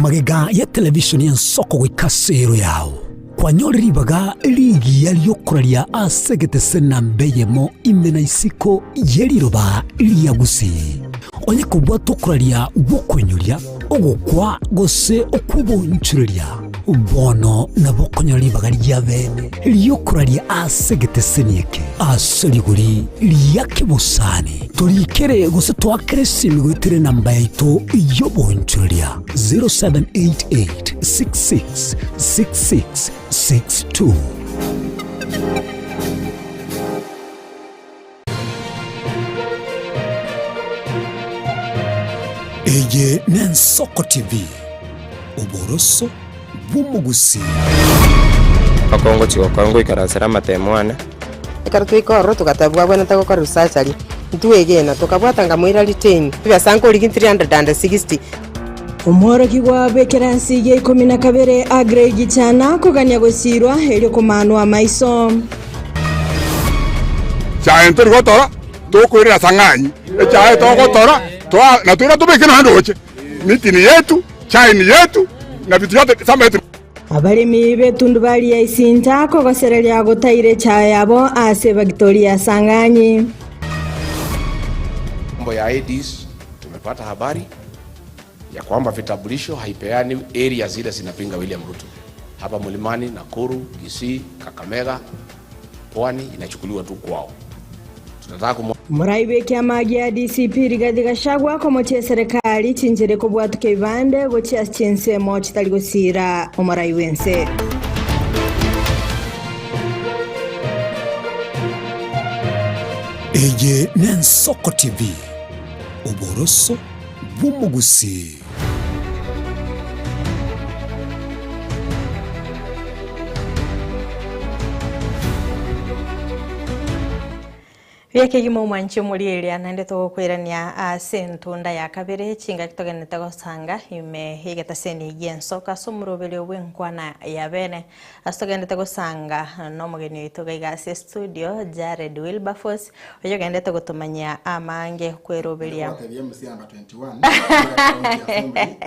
Magega ya television y'ensoko goika ase ero yao, kwanyore ribaga rigiya riokoraria ase egetese namba eyemo ime na isiko ye riroba ria Gusii. Onye kobwata okoraria gw'okoinyoria, ogokwa gose okw'obonchoreria, bono nabo okonyora ribaga ria bene ri'okoraria ase egeteseni eke ase rigori ria kebosani. Torikere gose toakere esimi goetera enamba yaito y'obonchoreria 0788 66 66 62. Eye n'Ensoko TV, oboroso bw'omogusii. Okongochia gokora ngoikaransera amatemo ane. Ekero twaika ororo togatebiwa abwenerete gokora research ntwegena, tokabwata nkamoira retain, ebesa nkorigia 360. Omworokigwa bw'ekerasi gia ikomi na kabere Aggrey Gichana kogania gosiirwa erio komanwa amaiso. Chaye ntori gotora, tokoirera sang'anyi, echaye togotora, toa na toira tobeke nonya ndoche, miti ni yetu, chai ni yetu, na vitu vyote shamba yetu. Abaremi b'etundubari ya Isinta kogosereria gotaira echaye yabo ase ebagitori ya Sang'anyi. Mambo ya IDs tumepata habari ya kwamba vitambulisho haipeani area zile zinapinga William Ruto. Hapa Mlimani, Nakuru, Kisii, Kakamega, Pwani inachukuliwa tu kwao. Tunataka kumu Morai bw'ekiama gia DCP Rigathi Gachagua komochia eserekari chinchera ekobwatuka ebibande gochia ase chinsemo chitari gosiira omorai bw'ense. Eye n'Ensoko TV, oboroso bw'omogusii. Buya kegima omwanchi omorieria naende togokoirania ase entunda ya kabere chingaki togenderete gosanga ime y'egetaseni gi'ensoko ase omoroberio bw'enkwana ya bene. Ase togenderete gosanga nomogeni oito iga iga ase estudio Jared Wilberforce oyogenderete gotomanyia amange kweroberia. Gotebia MC number 21 County Assembly.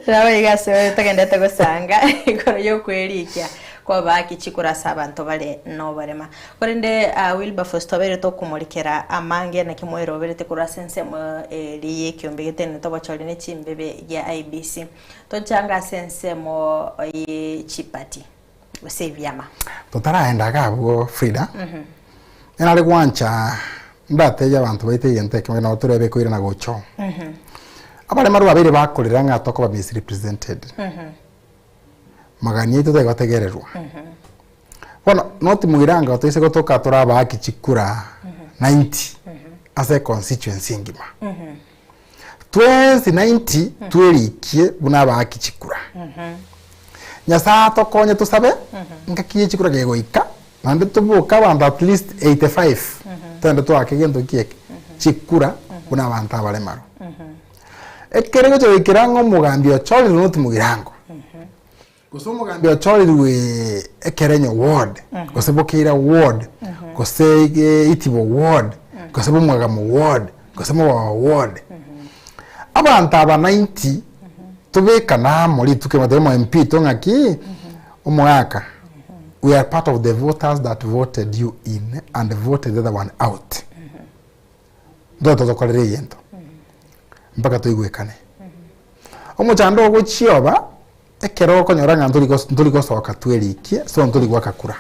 Nabo iga ase togenderete gosanga igoro y'okwerikia kw'abaaki chikura ase abanto bare noborema. Korende Wilberforce twabeire tokomorikera amange naki mweroberete korwa ase ensemo eria y'ekiombe getenenete obochori ne chimbebe gia IEBC. Tochange ase ensemo ye chipati gose ebiama. Totaraenda iga abwo Frida, nare gwancha ndatebie abanto baito egento ekemo nabo torebe koirana gocha oo. Abaremaru babeire bakorera ng'a tokoba misrepresented, magani aito tari gotegererwa. Bono not Mugirango toise gotoka tore abaaki chikura 90 ase econstituency engima. Twensi 90 twerikie buna abaaki chikura. Nyasae atokonye tosabe ngaki ye chikura kegoika naende toboke abanto at least 85 togende toake gento ki eke chikura buna abanto abaremaru. Ekere gocha goikera ng'a omogambi ochorirwe not Mugirango. Gose omogambi ochorirwe ekerenyo ward, gose bokeira ward, gose itibo ward, gose bomwagamo ward, gose mobawa ward. Abanto aba 90 tobekane amo rituko erimo tebe omo MP oito ng'aki, omogaka we are part of the voters that voted you in and voted the other one out. Ntobe totokorera egento mpaka toigwekane. Omochando ogochia oba, ekero okonyora ng'a ntori gos ntori gosoka twerikie, so ntori goaka kura.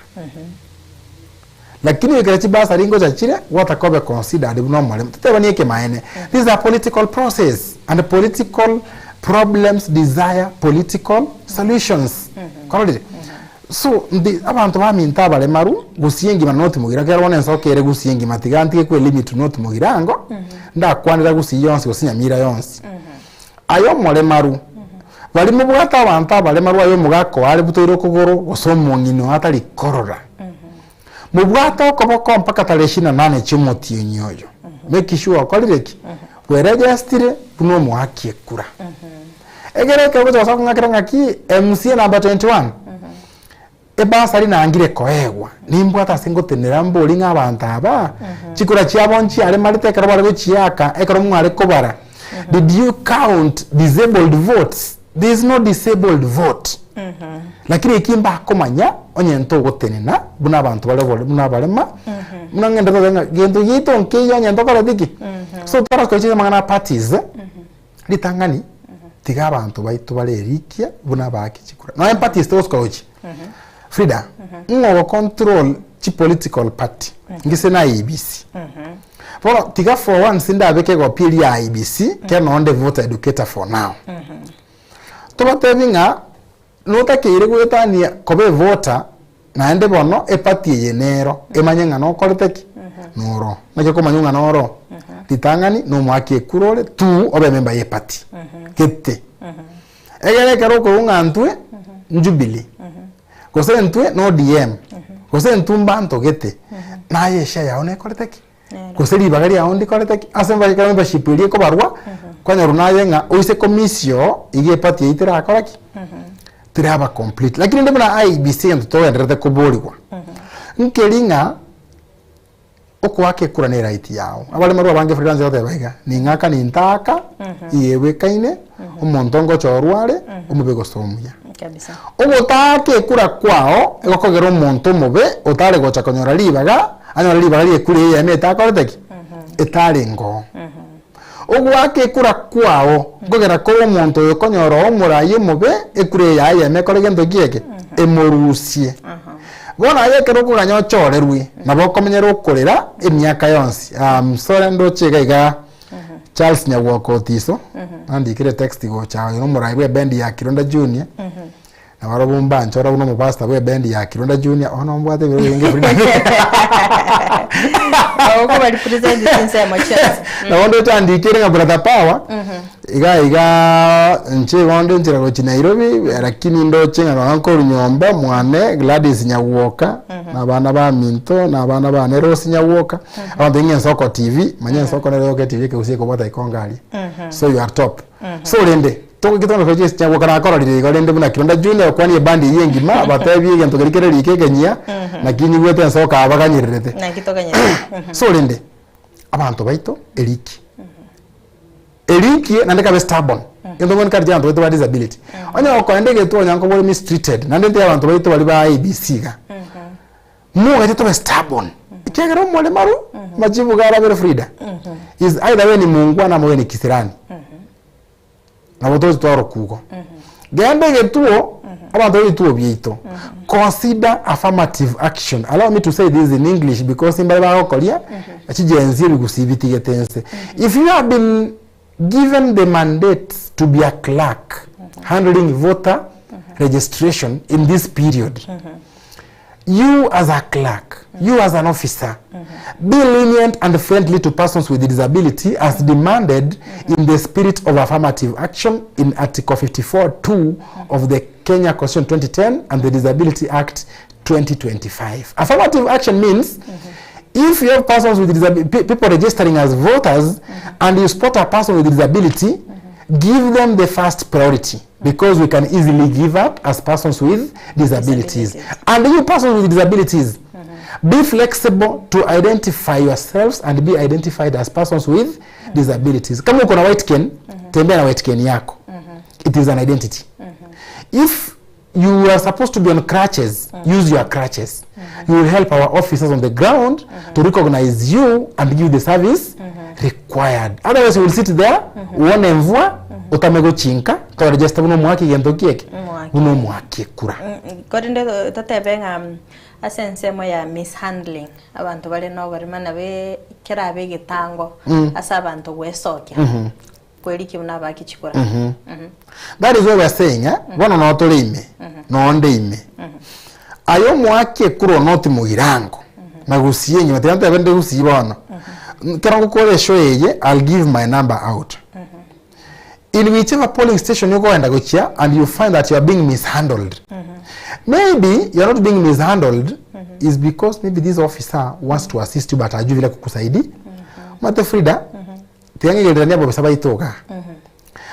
Lakini ekero chibasari ngocha chire, gwataka obe considered buna omoremu, totebani ekemaene, this is a political process and political problems desire political solutions. Kwarorire? So ndi abanto baminto abaremaru gusii engima not mogira ekero bono ensoka ere gusii engima tiga ntige kwe limit not mogirango ndakwanera gusii yonsi gose nyamira yonsi. Aye omoremaru baria mobwate abanto abaremaru aye omogaka oo are butoire okogoro gose omong'ina oo atari korora mobwate okoboko mpaka tarehe ishirini na nane chia omotienyi oyo make sure okorire ki? Bweregestire buna omoaki ekura. Ekero ekero ogocha gosoa kong'akera ng'aki MCA number 21 ebasari nangire koegwa nimbwate ase ngotenera mbori ng'a abanto aba chikura chiabo nchiaremarete ekero bare gochiaka ekero mware kobara did you count disabled votes there is no disabled vote lakini eki mbakomanya onye ntogotenena buna abanto bare obore buna abarema buna ng'ende totebe ng'a gento giaito nkeiyo onye ntokoreti ki so torakoichia amang'ana a parties Ritang'ani, tiga abanto baito barerikia buna abaaki chikura. Nonya party ase togosuka gochia. Frida, ng'o ogo control chi political party? Ngise na IEBC. Bono tiga for once ndabeke egopi eria ya IEBC, kero nonye nde voter educator for now. Tobatebi ng'a notakeire goetania koba evoter naende bono eparty eye nero emanye ng'a nokorete ki? Noro. Naki okomanya ng'a noro? Ritang'ani nomoaki ekura ore tu obe ememba ye party. Gete. Egere ekero okorwa ng'a ntwe Jubilee, gose ntwe na ODM, gose ntwe mbanto gete, naye eshare yao nekorete ki? Gose ribaga riao ndikorete ki? Ase mba ekero membership eria ekobarwa, kwanyorwa naye ng'a oise komisio iga eparty eyio terakora ki? Teraba complete. Lakini rende buna IEBC egento togendererete koborigwa, nkeri ng'a Okoaka ekura ne right yao. Abaremaru abange Frida goteba iga, ning'aka nintaaka, iga ebwekaine, omonto ngochorwa are, omobe gose omuya. Kabisa. Ogotaaka ekura kwao egokogera omonto omobe otare gocha konyora ribaga, anyore ribaga ria ekura eyemo etakorete ki? Etarenge oo. Ogoaka ekura kwao nkogera kore omonto oyo okonyora omorai omobe ekura eye eyemo ekore gento ki eke? Emorusie. Bono aye ekero okoganya ochorerwe, nabo okomenyera okorera emiaka yonsi. Um, sorry ndoche iga iga Charles Nyagwoka Otiso, nandikire text gocha oyo nomorai bwe ebendi ya Kironda Junior, na barobwo mbanchora buna omopastor bwe ebendi ya Kironda Junior, bono mbwate ebiro ebinge Frida. Ogo bari present chinsemo chionsi. Nabo ndoche andikire ng'a brother Power, iga iga inche igo onde nchera gochia Nairobi, lakini ndoche ng'a nonya nkorwa nyomba mwane Gladys Nyagwoka, na abana baminto, na abana bane Rose Nyagwoka, abanto ng'a Ensoko TV, manya Ensoko nere yoka etv ekegusii ekobwata ikongo aria. So you are top. So rende, togoika tono tochie Nyagwoka nakororire igo rende buna Kironda Junior okwanie eband eywo engima, abatebie egento keria kere riko ekenyia, naki nyigwete Ensoko aba baganyererete. Naki toganyererete. So rende, abanto baito eriki. Eriki naende kabe stubborn. Egento mbwene kare abanto baito ba disability. Onye gokoenda egetwe onya nkobore mistreated, naende nte abanto baito baria ba IEBC iga. Mogache tobe stubborn. Ekiagera omoremaru, machibu garabere Frida, is either we ni muungwana ama we ni kisirani. Nabo togochi twaroka igo. Genda egetuo, abanto b'ebituo biaito, consider affirmative action. Allow me to say this in English because mbare bagokoria chigenzi ebigusii bitigete nse. If you have been given the mandate to be a clerk handling voter registration in this period, You as a clerk, you as an officer, be lenient and friendly to persons with disability as demanded in the spirit of affirmative action in Article 54.2 of the Kenya Constitution 2010 and the Disability Act 2025. Affirmative action means if you have persons with disability, people registering as voters and you spot a person with disability, give them the first priority because we can easily give up as persons with disabilities. And you persons with disabilities, be flexible to identify yourselves and be identified as persons with disabilities. Kama uko na white cane, tembea na white cane yako. It is an identity. If you are supposed to be on crutches, use your crutches. You will help our officers on the ground to recognize you and give you the service required. Otherwise you will sit there, uone mvua, otame gochinka, toregister buna omwaki gento kieke, Omwaki. buna omwaki ekura. Korende totebe ng'a ase ensemo ya mishandling, abanto bare na oborema nabe kerabe egetango ase abanto gwesokia, kweriki buna abaki chikura. That is why we are saying, eh, bono noo tore ime, noo nde ime. Aye omoaki ekura onoti mogirango, na gusii engima, tiga ntebe nde gusii bono. Ekero ngokora eshow eye, I'll give my number out. In whichever polling station okoenda gochia and you find that you are being mishandled, maybe you are not being mishandled is because maybe this officer wants to assist you but hajui vile kukusaidia. Mate Frida, tiga ng'igereranie ababisa baito igaa.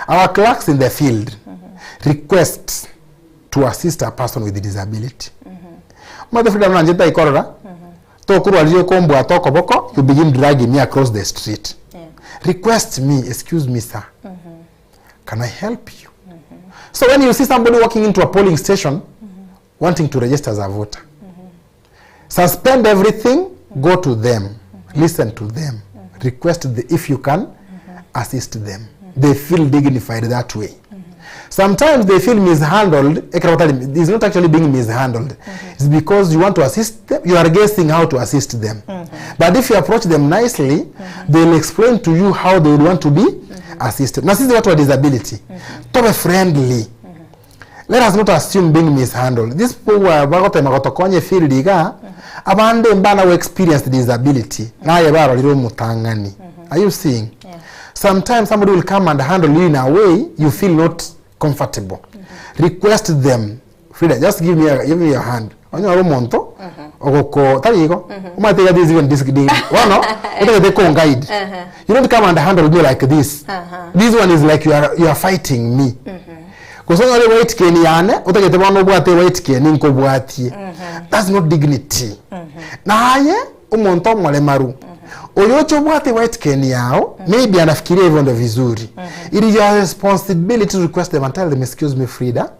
Our clerks in the field request to assist a person with disability. Omanyete Frida buna inche ntaikorora, tokorwa riria okombwata okoboko, you begin dragging me across the street. Request me, excuse me sir, can I help you? So when you see somebody walking into a polling station wanting to register as a voter, suspend everything, go to them, listen to them, request the, if you can assist them. They feel dignified that way. Sometimes they feel mishandled. Ekero batari- It's not actually being mishandled. It's because you want to assist them. You are guessing how to assist them. But if you approach them nicely, they'll explain to you how they would want to be assisted. Na sisi watu wa disability, tobe friendly. Let us not assume being mishandled. These people who are bagotema gotokonya efield iga, Abande mbana go experience disability naye barorire omotang'ani. Are you seeing? Sometimes somebody will come and handle you in a way you feel not comfortable. Request them Frida, just give me, a, give me your hand. Onyore omonto ogoko tari igo omanyete iga this is even this bono otagete ko guide. You don't come and handle me like this. This one is like you are, you are fighting me. Gose onyore white cane yane otagete bono obwate white cane nkobwatie. That's not dignity. Naye omonto omoremaru oyo oche obwate white cane yao maybe anafikiria hivyo ndo vizuri. It is your responsibility to request them and tell them excuse me Frida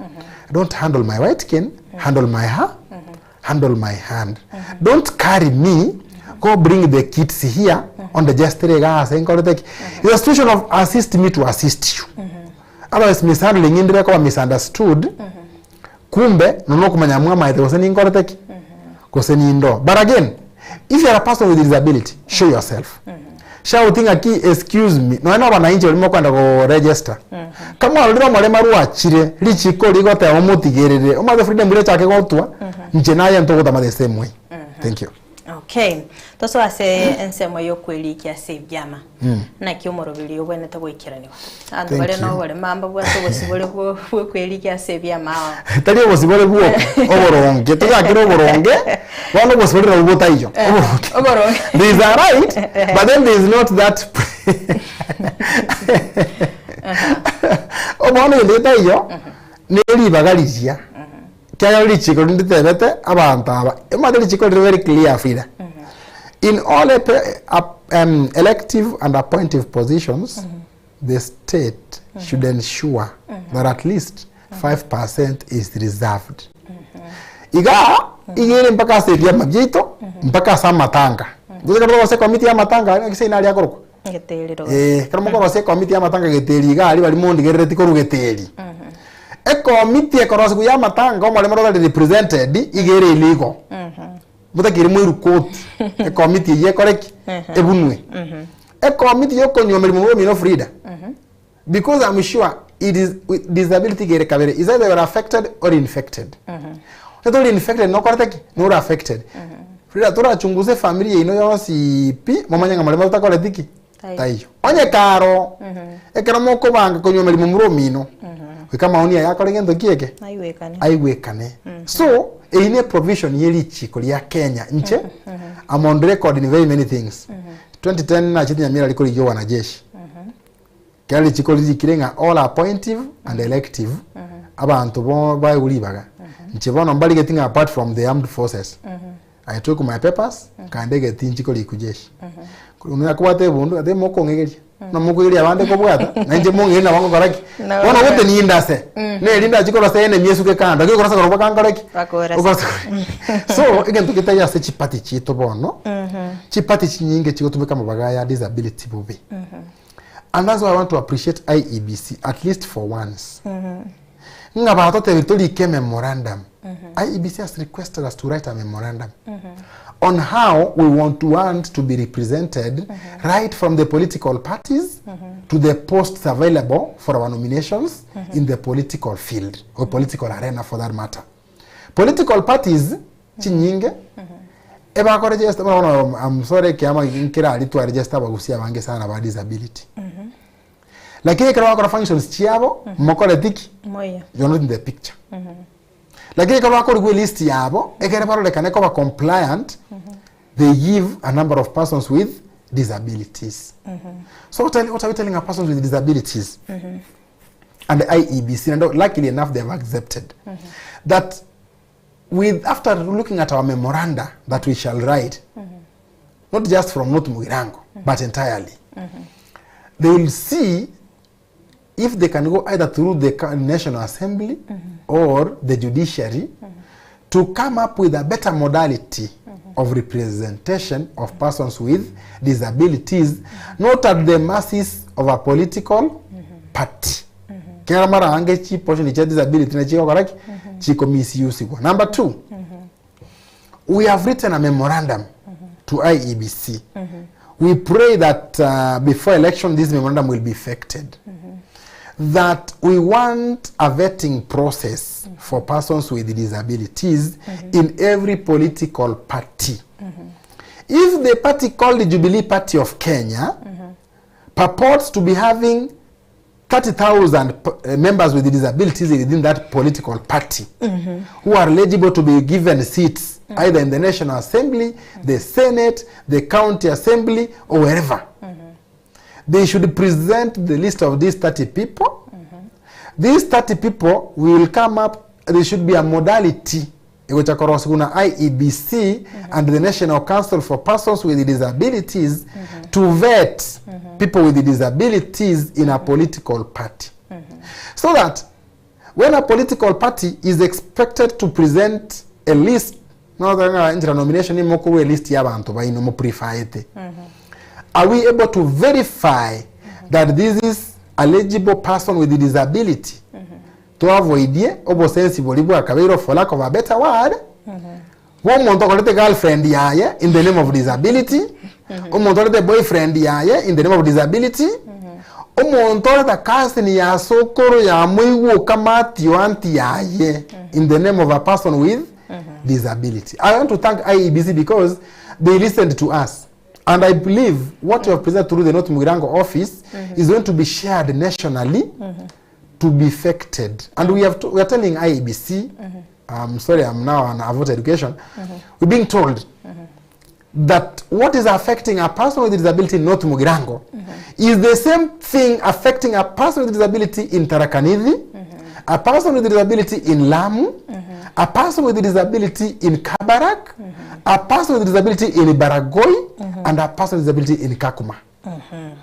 don't handle my white cane handle my ha handle my hand don't carry me go bring the kids here on the just iga ase nkorete ki it's a situation of assist me to assist you otherwise mishandling indire koba misunderstood kumbe nono okomanya mwamaete gose ninkorete ki gose nindo but again if you are a person with disability show yourself shout ng'aki excuse me nonya na abananchi baria mokoenda go register kamwarorire omorema rwachire richiko rigoteba omotigerere omanyete freedom riria echake gotwa inche naye ntogotama the same way thank you. Okay, tosoe ase ensemo y'okwerikia ase ebiama. Naki omoroberi obwenerete goikeranigwa. Abanto Thank bare you. noborema mbabwate obosibore bwo- bw'okwerikia ase ebiama ao. Tari obosibore bwoka, oboronge, tochakere oboronge, bono obosibore nabwo botaiyo, oboronge. Oboronge. There is a right, but then there is not that bono egento getaiyo, ne ribaga riria, ekiagera richiko rinde ritebete abanto aba, omanyete richiko rire very clear Frida, in all epe- ap- elective and appointive positions, the state should ensure that at least 5% is reserved. Iga iga ere mpaka ase ebiama biaito mpaka ase amatanga. Gose ekero tokorosia ekomiti ya amatanga naki seino aria akorokwa? Geteri roche. Eh, ekero mokorosia ekomiti ya amatanga geteri iga aria baria mondigerereti korwa geteri. Ekomiti ekorosigwa ya amatanga omoremo otari represented iga ere illegal. Motakeire moirwe koti ekomiti eyio ekore ki? Ebunwe. Ekomiti yokonywa emeremo bwa omino Frida because I'm sure it is with disability gere kabere is either you are affected or infected. Onye tori infected nokorete ki? Nore affected. Frida torachunguze efamiri yaino yonsi pi momanye ng'a moremo totakoreti ki? Taiyo. Taiyo. Onye karo ekero mokobanga konywa emeremo more omino goika amaoni aya akore gento ki eke? Aigwekane. Aigwekane. So eyio ne provision ye richiko ria Kenya inche I'm on record in very many things. 2010 nachete Nyamira rikorigia obwanajeshi. Kera richiko ririkire ng'a all appointive and elective abanto bo baegwe ribaga. Inche bono mbarigeti ng'a apart from the armed forces. I took my papers nkagenda egetii nchie korikwa jeshi. Korwa nakobwata ebundu ate mokong'egeria. Buna mokoegeria abande kobwata, na inche mong'egerie nabo ngokora ki? Nabo Bono ngokora. gote nindase. Neri ndachie korwa ase enemy esuke kando, lakini okorasa korwa mpaka nkore ki? Bakorasa. Okorasa korwa. So, egento getari ase chipati chiaito bono, chipati chinyinge chigotumeka amabaga aya disability bobe. And that's why I want to appreciate IEBC at least for once. Ng'a batotebire torike memorandum. IEBC has requested us to write a memorandum on how we want to want to be represented right from the political parties to the posts available for our nominations in the political field or political arena for that matter. Political parties chinyinge ebakoregesta bono bono I'm sorry ekiama nkeraria twaregesta abagusia abange sana ba disability. Lakini ekero bagokora functions chiabo mokoreti ki? Moiyo. You're not in the picture. Lakini ekero bakorigwa elist yabo ekere barorekane koba compliant they give a number of persons with disabilities. So what are, what are we telling our persons with disabilities? And the IEBC, and luckily enough they have accepted that with after looking at our memoranda that we shall write not just from North Mugirango but entirely they will see if they can go either through the ca- National Assembly or the judiciary to come up with a better modality of representation of persons with disabilities, not at the mercies of a political party. Kera mara ange chi portion cha disability na chigokora ki chiko misusigwa. Number two, we have written a memorandum to IEBC. We pray that uh, before election this memorandum will be effected. That we want a vetting process for persons with disabilities in every political party. If the party called the Jubilee Party of Kenya purports to be having 30,000 p- members with disabilities within that political party who are eligible to be given seats either in the National Assembly, the Senate, the County Assembly, or wherever. They should present the list of these 30 people. These 30 people will come up, there should be a modality egocha korosigwa na IEBC and the National Council for Persons with Disabilities to vet people with disabilities in a political party. So that when a political party is expected to present a list notebe ng'a enchera nomination mokorwa elist ya abanto baino mopreferete are we able to verify that this is eligible person with disability toavoidie obosensi boria bwakabeire for lack of a better word bwa omonto okorete girlfriend yaye in the name of disability omonto orete boyfriend yaye in the name of disability omonto oreta cousin ya sokoro yamoigwa okamatio aunty yaye in the name of a person with disability i want to thank iebc because they listened to us and i believe what you have presented through the north mugirango office is going to be shared nationally to be affected and we have to, we are telling iebc I'm sorry i'm now on voter education we're being told that what is affecting a person with disability in North Mugirango is the same thing affecting a person with disability in Tharaka Nithi, a person with disability in Lamu, a person with disability in Kabarak, a person with disability in Baragoi, and a person with disability in Kakuma,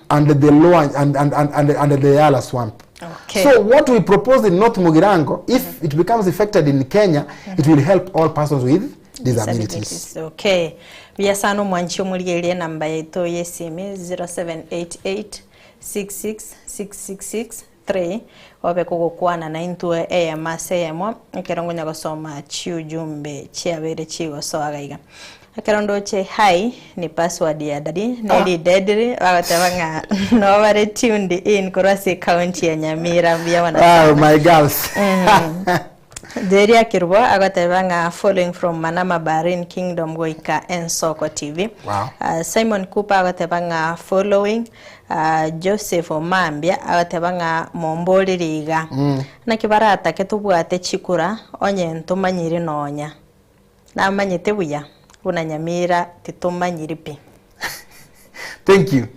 and the lower and, and, and, and, and the Yala swamp. Okay. So what we propose in North Mugirango, if it becomes effected in Kenya, it will help all persons with disabilities. Okay. Buya sana omwanchi omorigereria enamba yaito ya esimi 0788 66663 obe kogokwana naintwe eyemo ase eyemo ekero ngonya gosoma chiujumbe chiabeire chigosoa iga iga. Ekero ndoche hi ni password ya daddy neri deadly bagoteba ng'a no bare tuned in korwa ase ecounty ya Nyamira mbuya mono Oh, sana. my girls. Jeria Kerubo agoteba ng'a following from Manama Bahrain Kingdom goika Ensoko TV. Wow. Simon Cooper agoteba ng'a following Joseph Omambia agoteba ng'a momborere iga. Naki baratake tobwate chikura onye ntomanyiri nonya. Namanyete buya buna Nyamira titomanyiri pi. Thank you.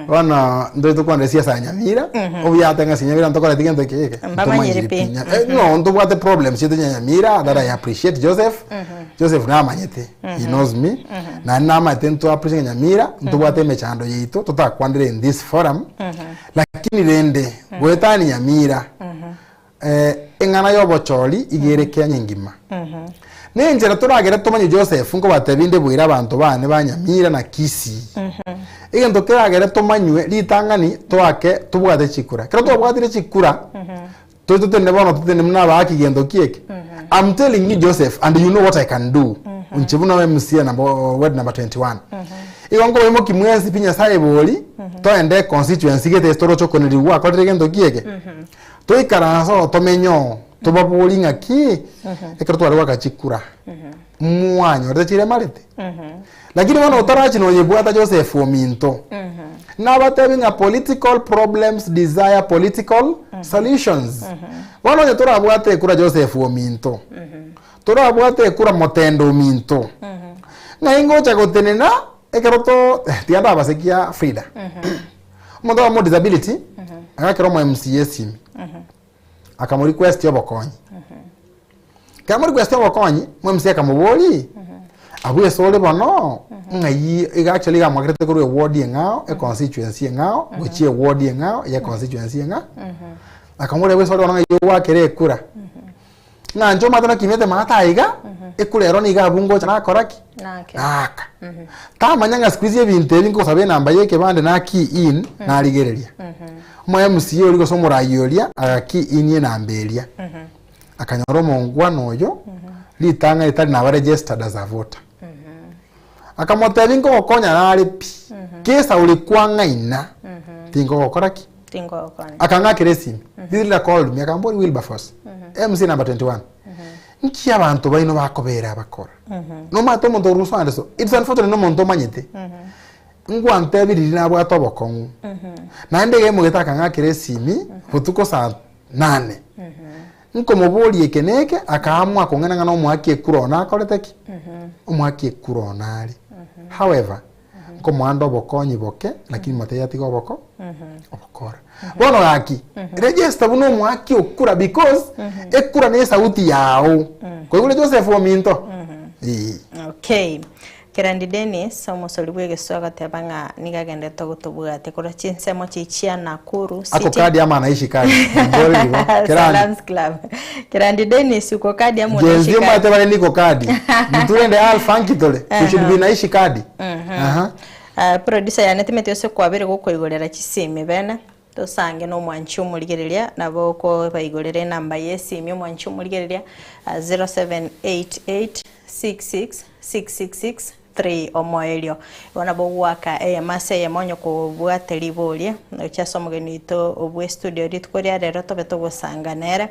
Bono ntore tokwanera siasa ya Nyamira, obuya ng'a ase Nyamira ntokoreti gento eke eke. Mbamanyiri pi. Eh, no ntobwate problems chiaito nya Nyamira that I appreciate Joseph. Joseph namanyete, he knows me. Naende namanyete nto appreciate Nyamira, ntobwate emechando yaito totakwanere in this forum. Lakini rende, goetania Nyamira, eh, eng'ana y'obochori iga ere Kenya engima. Nenchera toragere tomanye Joseph nkobatebia inde boire abanto bane ba Nyamira na Kisii. Egento keragere tomanywe ritang'ani toake tobwate chikura. Ekero twabwatire chikura, toche totenene bono totenene buna abaaki gento ki eke. I'm telling you Joseph and you know what I can do. Inche buna MCA number, ward number 21. Igo nkobaimokia mwensi pi Nyasaye bori, toende constituency gete ase toroche okonerigwa gwakorire gento ki eke. Toikaranse oo tomenye oo, tobaborie ng'aki, ekero tware goaka chikura, mwanyorete chiremarete? Lakini bono otarachia noyebwata Joseph ominto, nabatebie ng'a political problems desire political solutions. Bono onye torabwate ekura Joseph ominto, torabwate ekura Motende ominto, ng'ai ngocha gotenena ekero to tiga ndabasekia Frida. Omonto oyomo disability agakera omo MCA esimi akamo request obokonyi ekero amo request obokonyi omo MCA akamobori abwo ase ore bono ng'ai iga actually iga amoakerete korwa eward eng'ao econstituency eng'ao gochia eward eng'ao ya econstituency eng'ao akamoboria abwo ase ore bono ng'ai ogwakera ekura Ng'a inche omanyete naki nimete maate aiga, ekura ero nigo abwo ngocha nakora ki? Nake. Naaka. Tamanya ng'a siku hizi ebinto ebi nkosaba enamba ya ekebande na key in, narigereria. Omo MCA oria gose omorai oria, aga key in enamba eria. Akanyora omongwana oyo, ritang'ani tari naba registered as a voter. Akamotebia nkogokonya nare pi, kesa ore kwang'aina, tingogokora ki? Tingogokonya. Akang'akera esimi. This leader called me akambori Wilberforce, MC number 21. Nki abanto baino bakobera abakora? Nomanyete omonto orure so and so. It's unfortunate nomonto omanyete. Ngwantebi riria nabwate obokong'u. Naende iga aimogete akang'akera esimi botuko saa nane. Nkomoboria eke na eke, akaamua kong'ina ng'a nomoaki ekura one akorete ki? Omoaki ekura one are. However, nkomoanda obokonyi boke, lakini motebie atige oboko obokora. Bono gaki, register buna omoaki okura because ekura ne esauti yao. Koigure Joseph ominto? Eeh. Okay. Kerandi Dennis, omosori bw'egesu agateba ng'a nigo agenderete gotobwatia korwa chinsemo chiria chia Nakuru Ako City. kadi ama anaishi kadi? Mbore igo. Kerandi. Salams Club. Kerandi Dennis uko kadi ama Gen unaishi Z omanyete kadi? bare niko kadi. Nturende Alpha nki tore? We should be naishi kadi. Aha. Ah, producer yane timeti ase kwabere gokoigorera chisimi bene tosange na omwanchi omorigereria nabo okobaigorera enamba ya esimi omwanchi omorigereria ah, 0788 66663 omoerio. Igo nabo ogoaka eyemo ase eyemo onye kobwate riboria gochia ase omogeni oito obwe estudio rituko ria rero tobe togosanga nere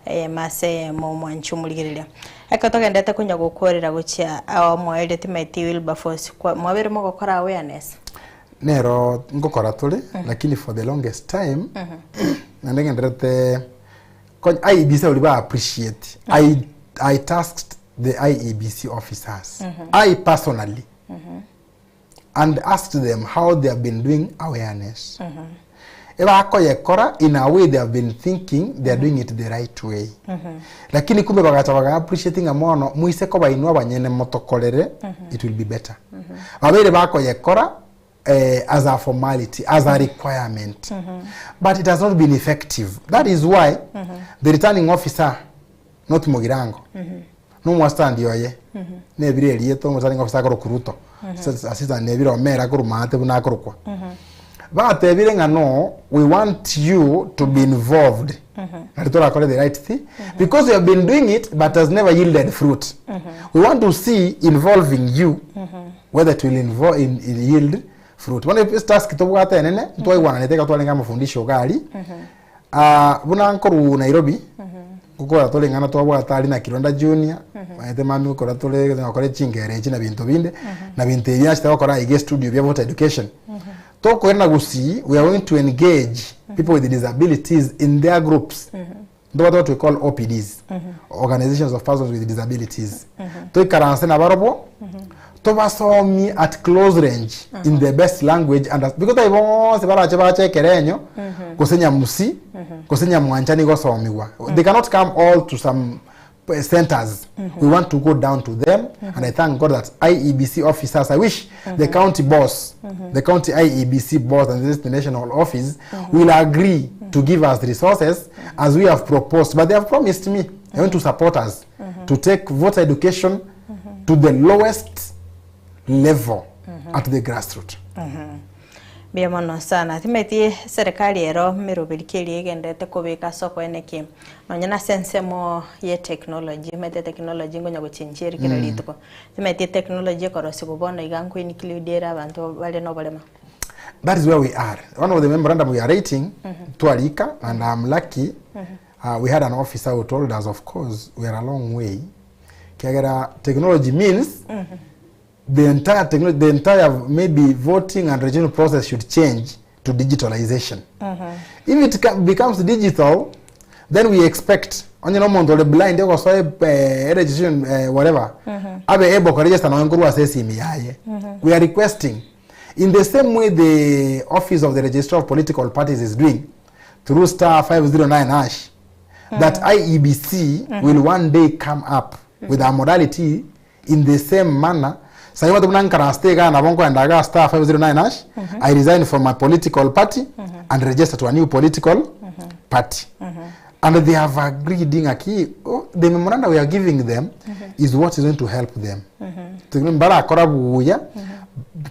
eyemo ase eyemo omwanchi omorigereria. Ekero togenderete konya gokworera gochia omoerio timanyeti Wilberforce kwa mwabeire mogokora awareness? Nero ngokora tore lakini for the longest time naende ngendererete konya IEBC baria ba appreciate I, I tasked the IEBC officers I personally and asked them how they have been doing awareness ebakoyekora in a way they have been thinking they are doing it the right way lakini kumbe bagacha baga appreciate ng'a mono moise koba inwe abanyene motokorere it will be better babeire bakoyekora eh, as a formality as a requirement but it has not been effective that is why the returning officer not Mugirango nomwastandi oye nebire erieta omoreturning officer akorokwa Ruto assistant nebire omere akorwa maate buna akorokwa batebire ng'a no we want you to be involved nari torakore the right thing because we have been doing it but has never yielded fruit we want to see involving you whether it will involve in, in yield fruit bono task tobwate enene ntwaigwananete iga twarenge amafundisho iga aria Ah, buna nkorwa Nairobi, ngokora tore ng'ana twabwate aria na Kironda Junior, maete mambia gokora tore gokora chingero echi na binto binde, na binto ebi nachete gokora iga estudio bia voter education. Tokoirana gusii, we are going to engage people with disabilities in their groups. Ntobwate what we call OPDs, organizations of persons with disabilities. Toikaranse nabarobwo, tobasomie at close range in the best language and because tari bonsi barache bache ekerenyo gose nyamusi gose nyamwanchani gosomigwa they cannot come all to some eh, centers we want to go down to them and i thank god that iebc officers i wish the county boss the county iebc boss and the national office will agree to give us resources as we have proposed but they have promised me they want to support us to take voter education to the lowest level at the grassroot. Mbuya mono sana. Timanyeti serikali ero meroberi ki eria egenderete kobeka ase okoenekia nonye nase ensemo ye technology, omanyete technology nkonya gochenchia ere kera rituko. Timanyeti etechnology ekorosigwa bono iga nko include ere abanto bare na oborema. That is where we are. One of the memorandum we are writing, twarika, and I'm lucky, uh, we had an officer who told us, of course, we are a long way. Kiagera technology means the entire technology, the entire maybe voting and registration process should change to digitalization. If it becomes digital, then we expect onye no omonto ore blind ogosoa eh, registration eh, whatever abe able koregister nonya nkorwa ase esimi yaye. We are requesting in the same way the office of the registrar of political parties is doing through star 509 hash that IEBC will one day come up with a modality in the same manner sahi watu buna nkarasite iga nabo nkoenda iga star 509 hash I resign from my political party and register to a new political party and they have agreed ng'aki oh, the memoranda we are giving them is what is going to help them Tokini mbarakora buya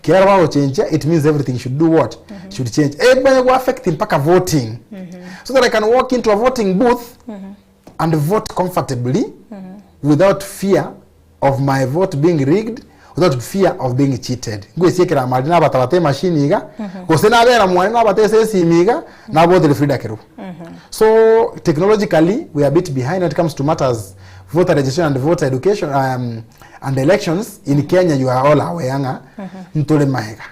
kera bagochenjia it means everything should do what should change ebanye go affect mpaka voting so that i can walk into a voting booth and vote comfortably without fear of my vote being rigged. without fear of being cheated. Ngwesiekera amari nabatabata emachine iga, gose nabera mwane nabata ase esimi iga, nabotere Frida Kerubo. So technologically we are a bit behind when it comes to matters voter registration and voter education um, and elections in Kenya you are all aware ng'a ntore maega.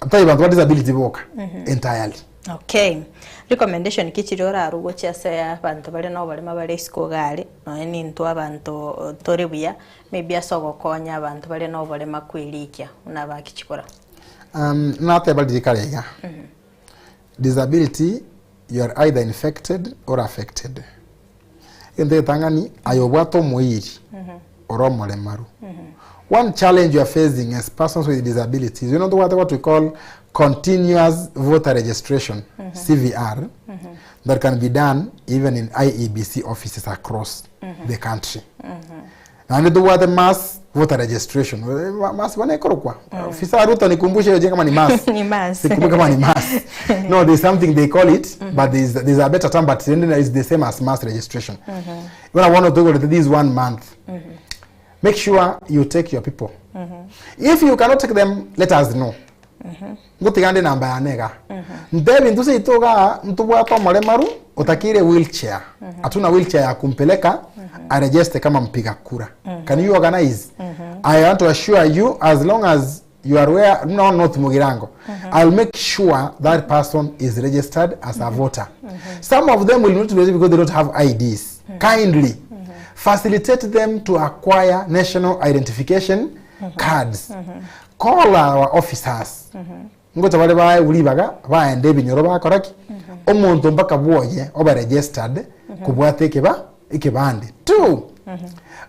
Tari banto ba disability boka entirely. Okay. Recommendation ki chiria orarwe gochia ase abanto bare na oborema bare isiko iga aria, nonye nintwe abanto tore buya, maybe ase ogokonya abanto bare na oborema kwerikia buna bakichikora? Um, nateba riria kare iga disability you are either infected or affected egento egetang'ani aye obwate omoiri ore omoremaru one challenge you are facing as persons with disabilities you know tobwate what we call continuous voter registration cvr that can be done even in iebc offices across the country Naende tobwate mass voter registration. Eh, ma- Mass bana ekorokwa. Ofisa Ruto nikumbushe hiyo kama ni mass. Ni mass. Sikumbuki kama ni mass. No, there's something they call it, but there's there's a better term but then it's the same as mass registration. When I want to go to this one month. Make sure you take your people. If you cannot take them, let us know. Ngotiga nde namba yane iga. Ntebi intwe seito igaa ntobwate omoremaru otakeire wheelchair. Hatuna wheelchair ya kumpeleka aregister kama mpiga kura. Can you organize? I want to assure you as long as you are where no North Mugirango, I'll make sure that person is registered as a voter. Some of them will not be registered because they don't have IDs. Kindly facilitate them to acquire national identification cards. Call our officers ngocha bare baegwe ribaga baende ebinyoro bakora ki? Omonto mpaka bwoye obe registered kobwata ekeba ekebande. Two,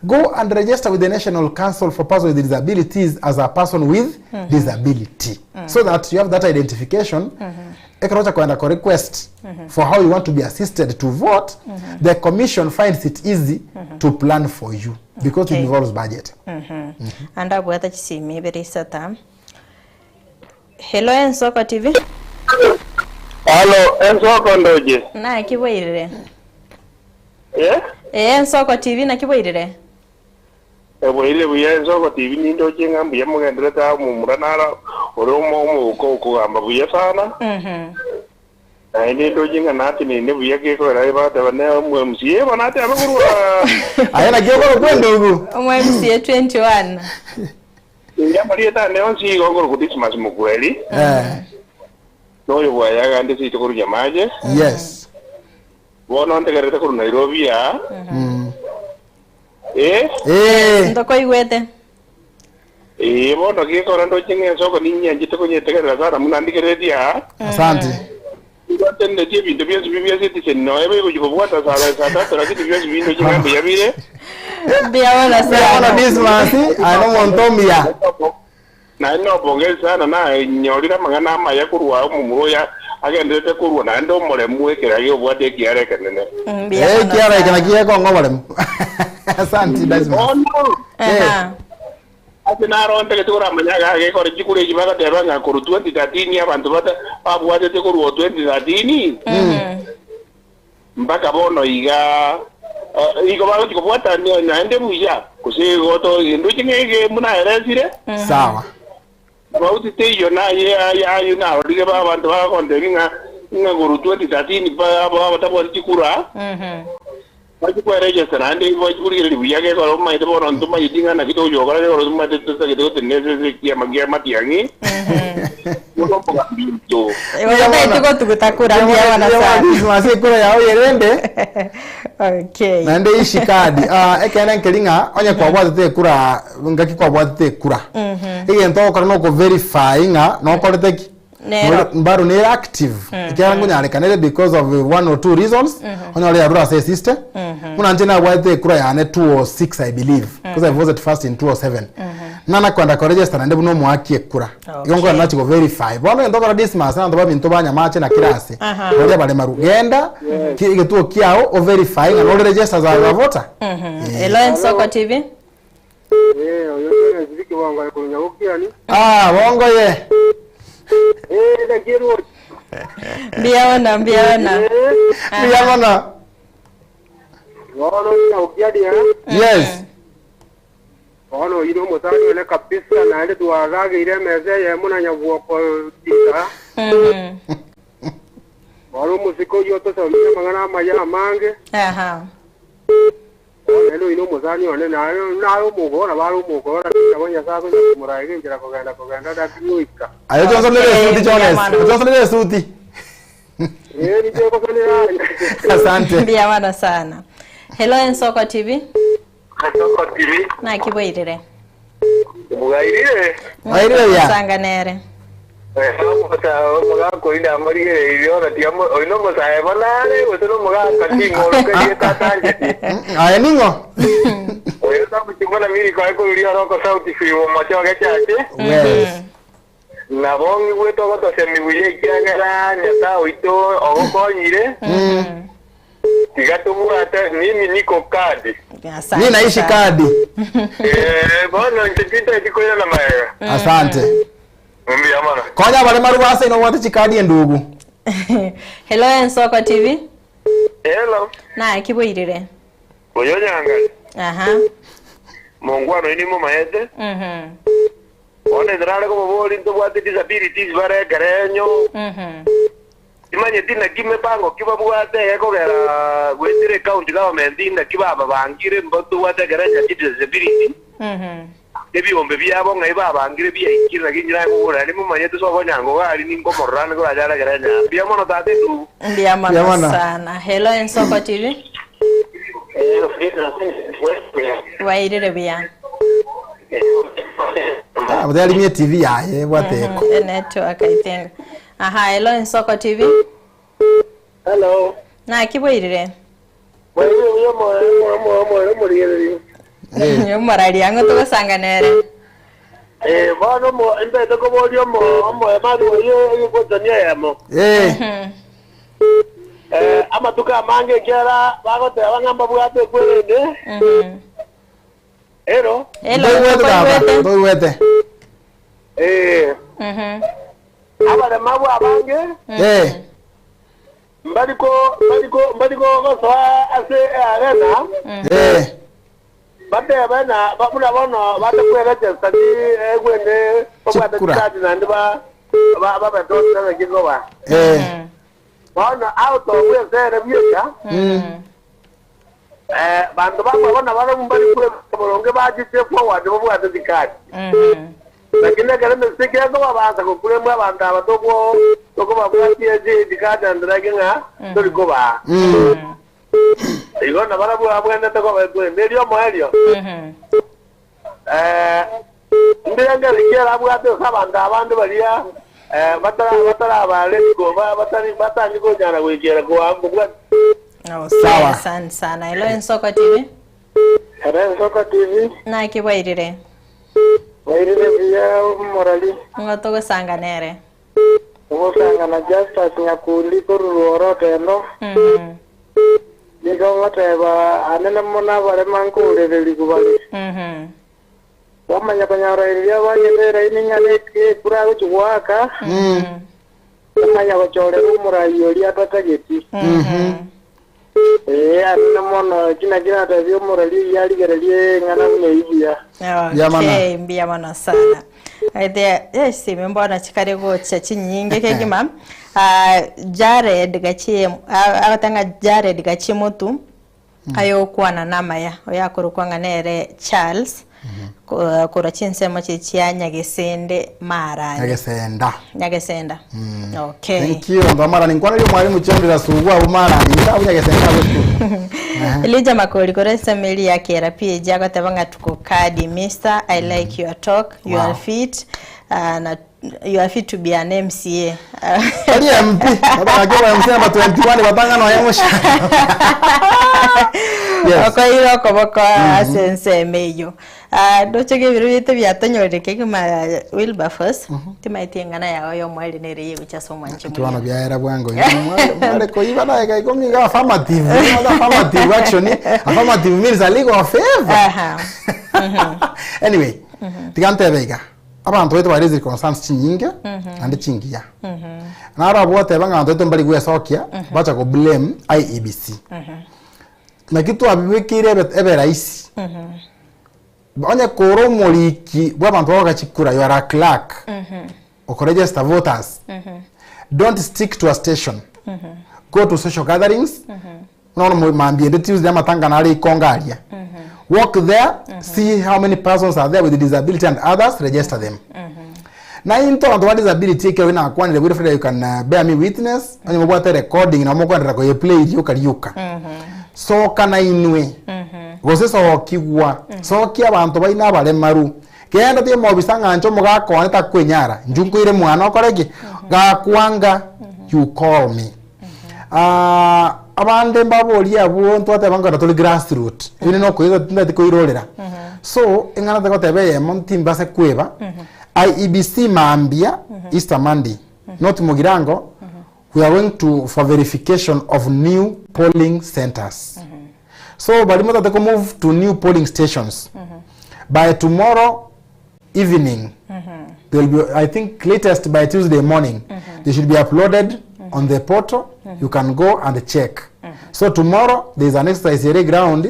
go and register with the National Council for Persons with Disabilities as a person with disability so that you have that identification ekero ocha koenda ko request for how you want to be assisted to vote the commission finds it easy to plan for you because it involves budget. Ande abwate chisimi ibere isata. Hello Ensoko TV. Halo, Ensoko ndoche. Naki bwairire? Eh? Ee Ensoko TV naki bwairire? Ebwairire buya Ensoko TV nindoche ng'a mbuya mogenderete aa omomura naro ore omo omouko okogamba buya sana. Naende ndoche ng'a nateneine buya gekogera aye bateba ne omo-MCA bono atebe korwa Aye naki okorokwa endugu? Omo-MCA 21. Inche amarieta ane onsi igo nkorokwa Dismas Mokweri, Eh, na oyo bwaye agande seito korwa Nyamache. yes. Bono ntegererete korwa Nairobi aa. Eh? Eh. Ntokoigwete. Ee, bono gekora ndoche ng'a ensoko ninyanchete konyetegerera sana buna ndigereretie aa. Asante. Nigo ntenenetie ebinto bionsi bi bia Citizen nonya begochia kobwata saa saa tatu lakini bionsi bindoche ng'a mbuya bire. Mbuya mono Mbuya mono sana. Dismas, aye nomonto omuya. Naende nobong'ezi sana nanyorire amang'ana amaya korwa omomura oyo agenderete korwa naende omoremu ekerage obwate ekiara ekenene. Mbuya Eh, mono ekiara eke sana. naki gekong'a oboremu. Asante Dismas. Bono Eh. Aha. ase narontegete koramanya iga gekore chikura echi bagateba ng'a korwa 2013 abanto bata babwatete korwa 2013 Mpaka bono iga igo bagochia kobwata naende buya, gose igo to ndoche ng'a egemu naeresire. Sawa. Tofauti teiyo naye ayio narorire ba abanto bagontebia ng'a ng'a korwa 2013 pa abo abatabwati chikura bachie kweregister naende bachie korigereria buya gekora omanyete bono ntomanyeti ng'a naki togochia gokora gekora tomanyete totagete gotenena ase ase ekiama kia Matiang'i bono omogambi oito. Igo totagete gotuguta kura mbuya mono sana. Dismas ekura yao yerende Okay. naende ishi kadi Ah, ekeene nkeri ng'a onye kwabwatete ekura ngaki kwabwatete ekura egento ogokora na okoverify ng'a nokorete ki Nero. Nore- bado nere active ekiagera nkonyarekanere because of one or two reasons onyore yarure ase esystem buna inche nabwatete ekura yane 206 i believe because i voted first in 207 nana kwenda koregister naende buna omoaki ekura igo nkogenda nachi go verify bono egento okora Dismas abanto baminto ba Nyamache na kera ase baria bare maru genda ki egetuo kiao o verify ng'a nore register as a voter Hello Ensoko TV. Eh, oyo James Kibongo korwa Nyagokiani. Ah, bongo ye. Eh, naki erwo. Mbuya mono, mbuya mono. Mbuya mono. Bono Nyagokiani eh. Yes. Bono oyio nomosani one kabisa, naende twarageire emesa eyemo na nyabwoko tisa. Bono omosike oyio otosomire amang'ana amaya amange. Aha. Bono naende oyio nomosani one, naye nare omokora, nabo are omokora, lakini nabo Nyasae akonya komoraega enchera kogenda kogenda lakini oika. Aye Johnson nere Okay, esuti Jones. mbuya mono. Johnson nere esuti. Eh, ninche ngosanera aye. Asante. Mbuya mono sana. Hello Ensoko TV. Ensoko TV. Naki bwairire? Bwairire. Bwairire buya. Osanga nere. Omogaka oino amorigereirie ora tiga oino nomosae bono are gose nomogaka ting'orokerie tatancheti. Aye ning'o? Oyo tamochimona miriko aye koruria ore okosauti fiwo omoche ogechache. Yes. Nabo ng'igwete ogotosemia buya ekiagera Nyasae oito ogokonyire. Tiga tobwate mimi niko kadi. Mi naishi kadi. Eh, bono inche tintageti koirana magega. Asante. Mbuya mono. Konya abaremaru base ino obwate chikadi endugu. Hello Ensoko TV. Hello. Naki bwairire? Oyo Nyangali. Aha. Mongwana oyo nimomaete. Mhm. Bono ekero nare koboboria ntobwate disabilities bare ekerenyo. Mhm. Timanyeti naki mepango ki babwate egekogera goetera ecounty government naki bababangire mbotobwate ekerenyo kia disability. Mhm. Ebiombe biabo ng'ai babangire biaikire naki inche nakobora naende momanyete sobo onyango iga aria ninkomorora ande korache are ekerenyo aa. Mbuya mono tata endugu. Mbuya Mbuya mono mono. sana. Hello Ensoko TV. Bwairire buya. Ah, but arimie TV yaye ebwate eko. Mhm, Network I think. Aha, hello Ensoko TV. Hello. Naki bwairire? Bwairire buya omorigereria. Omorari ang'o togosanga nere. Eh, bono omo imbete koboria omo omoemani oyo egekwetania eyemo. Eh. Eh, amatuko amange ekiagera bagoteba ng'a mbabwate ekwerende. Ero. Hello, Ntoigwete baba, tokoigwete. ntoigwete. Eh, abaremabu abange Eh. mbariko mbariko mbariko gosoa ase earena Eh. batebe na ba- buna bono batakwerecheresa ni egwene babwate Chikura. chikadi naende ba ba- babetotere kikoba Eh. bono out of esere bieka eh, banto bamwe bono barabwo mbari kwe boronge bachiche forward babwate chikadi lakini ekero emesike ekobabansa gokuremwa abanto aba toko tokobabwatie chikadi naende naki ng'a tori kobaa igo nabarabwo abwenerete koba ekwende erio omoerio eh, mbirengererio ki erabwate ase abanto abande baria eh, batara batarabaretiko batari batangi konyara goikera koa kobwati Sawa. Asante sana. Hello Ensoko TV. Hello Ensoko TV. Naki bwairire? Bwairire buya omorari. Ng'o togosanga nere? Ogosanga na Justus Nyakundi korwa Rworo eno. Mhm. Nigo ngoteba anene mono abarema nkourererigwa bare. Mhm. Bamanya konyora riria banyete eraini ng'a ne ekura agochi goaka, bamanya gochorera omorai oria atatageti. Ee, anene mono eki nakio natebia omorari oyio arigererie eng'ana buna eyio buya. Okay, mbuya mono sana. Aithe yes, mbona chikare gocha chinyinge kegima. Ah, Jared gachie agotanga Jared gachie motu ayokwana namaya oyakorokwa ng'a nere Charles ko- korwa chinsemo chiria chia Nyagesende Marani. Nyagesenda. Nyagesenda. Okay. Thank you. Ndo marani nkwana rio mwalimu chondira sugu abo marani. Ndabu Nyagesenda abo school. Elijah Makori kore esemeri ya kera PAG agoteba ng'a tuko kadi mister I like your talk you Wow. are fit uh, na you are fit to be an MCA Tari MP. Baba ba MC number 21 batanga no yamusha. Yes. okoira okoboko ase ensemo eyio Ah, ndoche ebiro biaito biatonyorire kegima Wilberforce timaeti eng'ana yao ya omweri nere yegocha ase omwanche Twana byaera bwango. Mware koiba na eka ikomi ga affirmative. You know the affirmative action. Affirmative means a legal favor. Aha. Anyway, tiga ntebe iga. Abanto baito bare concerns chinyinge naende chingiya. Naro abwo goteba ng'a abanto baito mbari gwesokia bacha ko blame IEBC. Naki twabibekeire ebe ebe rahisi. Onye kore omoriki bw'abanto bagoaka chikura, you are a clerk, okoregister voters, don't stick to a station, go to social gatherings, buna bono mambia ende Tuesday amatanga nare ikongo aria, walk there, see how many persons are there with disability and others, register them. Na intwe abanto ba disability ekero nakwanire Wilfred you can uh, bear me witness, onye mobwate recording nabo mokoenderera koyeplay rioka rioka. Soka na inwe, gose sokigwa, sokia abanto baino abaremaru. Genda tiga omobisa ng'a inche omogaka one takwenyara, inchu nkoire mwana okore ki? Gakwanga, you call me. Ah, abande mbaborie abwo ntwateba nkogenda tore grassroot, ere nokoigwa tintageti koirorera. So, eng'ana togoteba eyemo ntimbase kweba, IEBC mambia, Easter Monday, not Mugirango, we are going to for verification of new polling centers. So bari motate ko move to new polling stations. By tomorrow evening, they'll be, I think latest by Tuesday morning, they should be uploaded on the portal. You can go and check. So tomorrow there is an exercise here ground,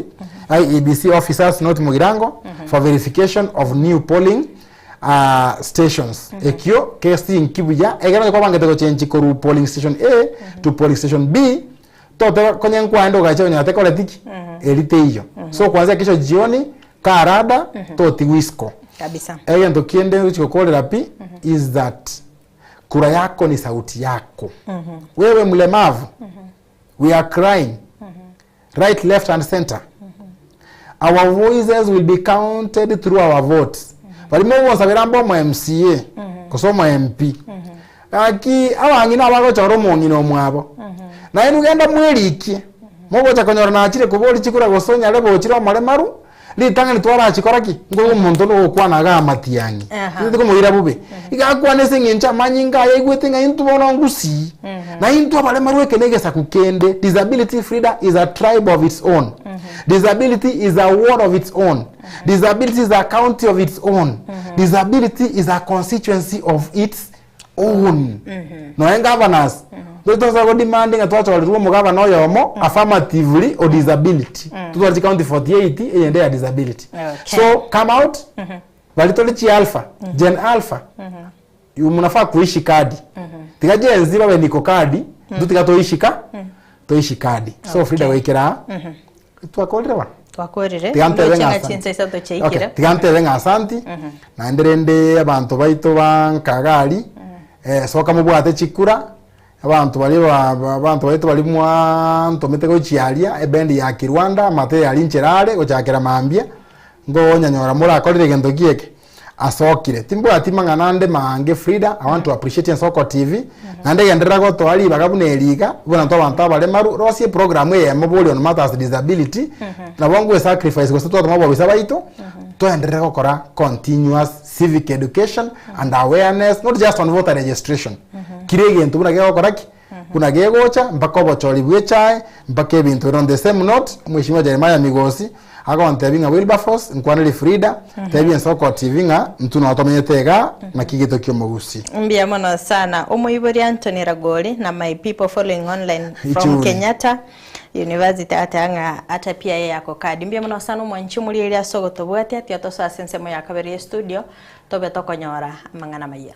IEBC officers, not Mugirango, for verification of new polling uh, stations. Ekio kesi nkibuya ekero kwabangete gochenji koru polling station A to polling station B toteba konye nkwaende ogacha onyora tekoreti ki eri teiyo. So kwanzia kesho jioni karada totigwa isiko. Kabisa. Egento kende ngochi gokorera pi is that kura yako ni sauti yako. Wewe mlemavu, we are crying right, left and center. Our voices will be counted through our votes. Bari mogonsabera mbe omo MCA gose omo MP. Gaki abang'ina abagochora omong'ina omwabo. Naye genda mwerikie. Mogocha konyora nachire kobori chikura gose onyare bochire omoremaru ritang'ani twarachikora ki? Nkoigwa omonto onde ogokwana iga amatiang'i. Aha. Tindi komoira bobe. Iga akwane ase eng'encho amanyinga aya aigwete ng'a intwe bono ngusii. Na intwe abaremaru eke na egesaku kende. Disability Frida is a tribe of its own. Disability is a ward of its own. Disability is a county of its own. Disability is a constituency of its own. Nonya governors, totosa go demand ng'a twachorirwe omogavana oyomo affirmatively o disability. Totware chicounty 48 eyende ya disability. Okay. So come out, bari tore chi alpha, gen alpha, you mnafaa kuishi kadi. Tiga Gen Z babe niko kadi, intwe tiga toishika, toishi kadi. So Frida goikera aa, twakorire bono. Twakorire. Tiga ntebe Ndoche ng'a ng'a asanti. chinsa isato Okay, chiaikire. tiga ntebe ng'a asanti, naende rende abanto baito ba Nkagari, eh, soka mobwate chikura, abanto baria ba- ba- abanto baito baria mwantomete gochia aria, ebendi ya Kirwanda, amate ya aria nchera are, gochakera mambia, nkonyanyora morakorire egento ki eke, asokire. Timbwati mang'ana ande maange Frida, I want to appreciate Ensoko TV, naende genderera gotoa ribaga buna eri iga, buna intwe abanto abaremaru, rosie eprogram eyemo bori on matters disability, nabo ngwe sacrifice gose twatoma abobisa baito, toenderere gokora continuous civic education and awareness, not just on voter registration, kira egento buna gegokora ki? Buna gegocha mpaka obochori bw'echae, mpaka ebinto bire. On the same note, Omweshimiwa Jeremiah Migosi agontebia ng'a Wilberforce, nkwanere Frida, tebia Ensoko TV ng'a intwe noo tomenyete igaa, naki gento ki'omogusii. Mbuya mono sana omoibori Anthony Ragori na my people following online from Ichuri. Kenyatta University ateba ng'a ata pia eye yako kadi. Mbuya mono sana omwanchi omorigereria ase ogotobwatia, tiga tosoe ase ensemo ya kabere ye studio tobe tokonyora amang'ana amaya.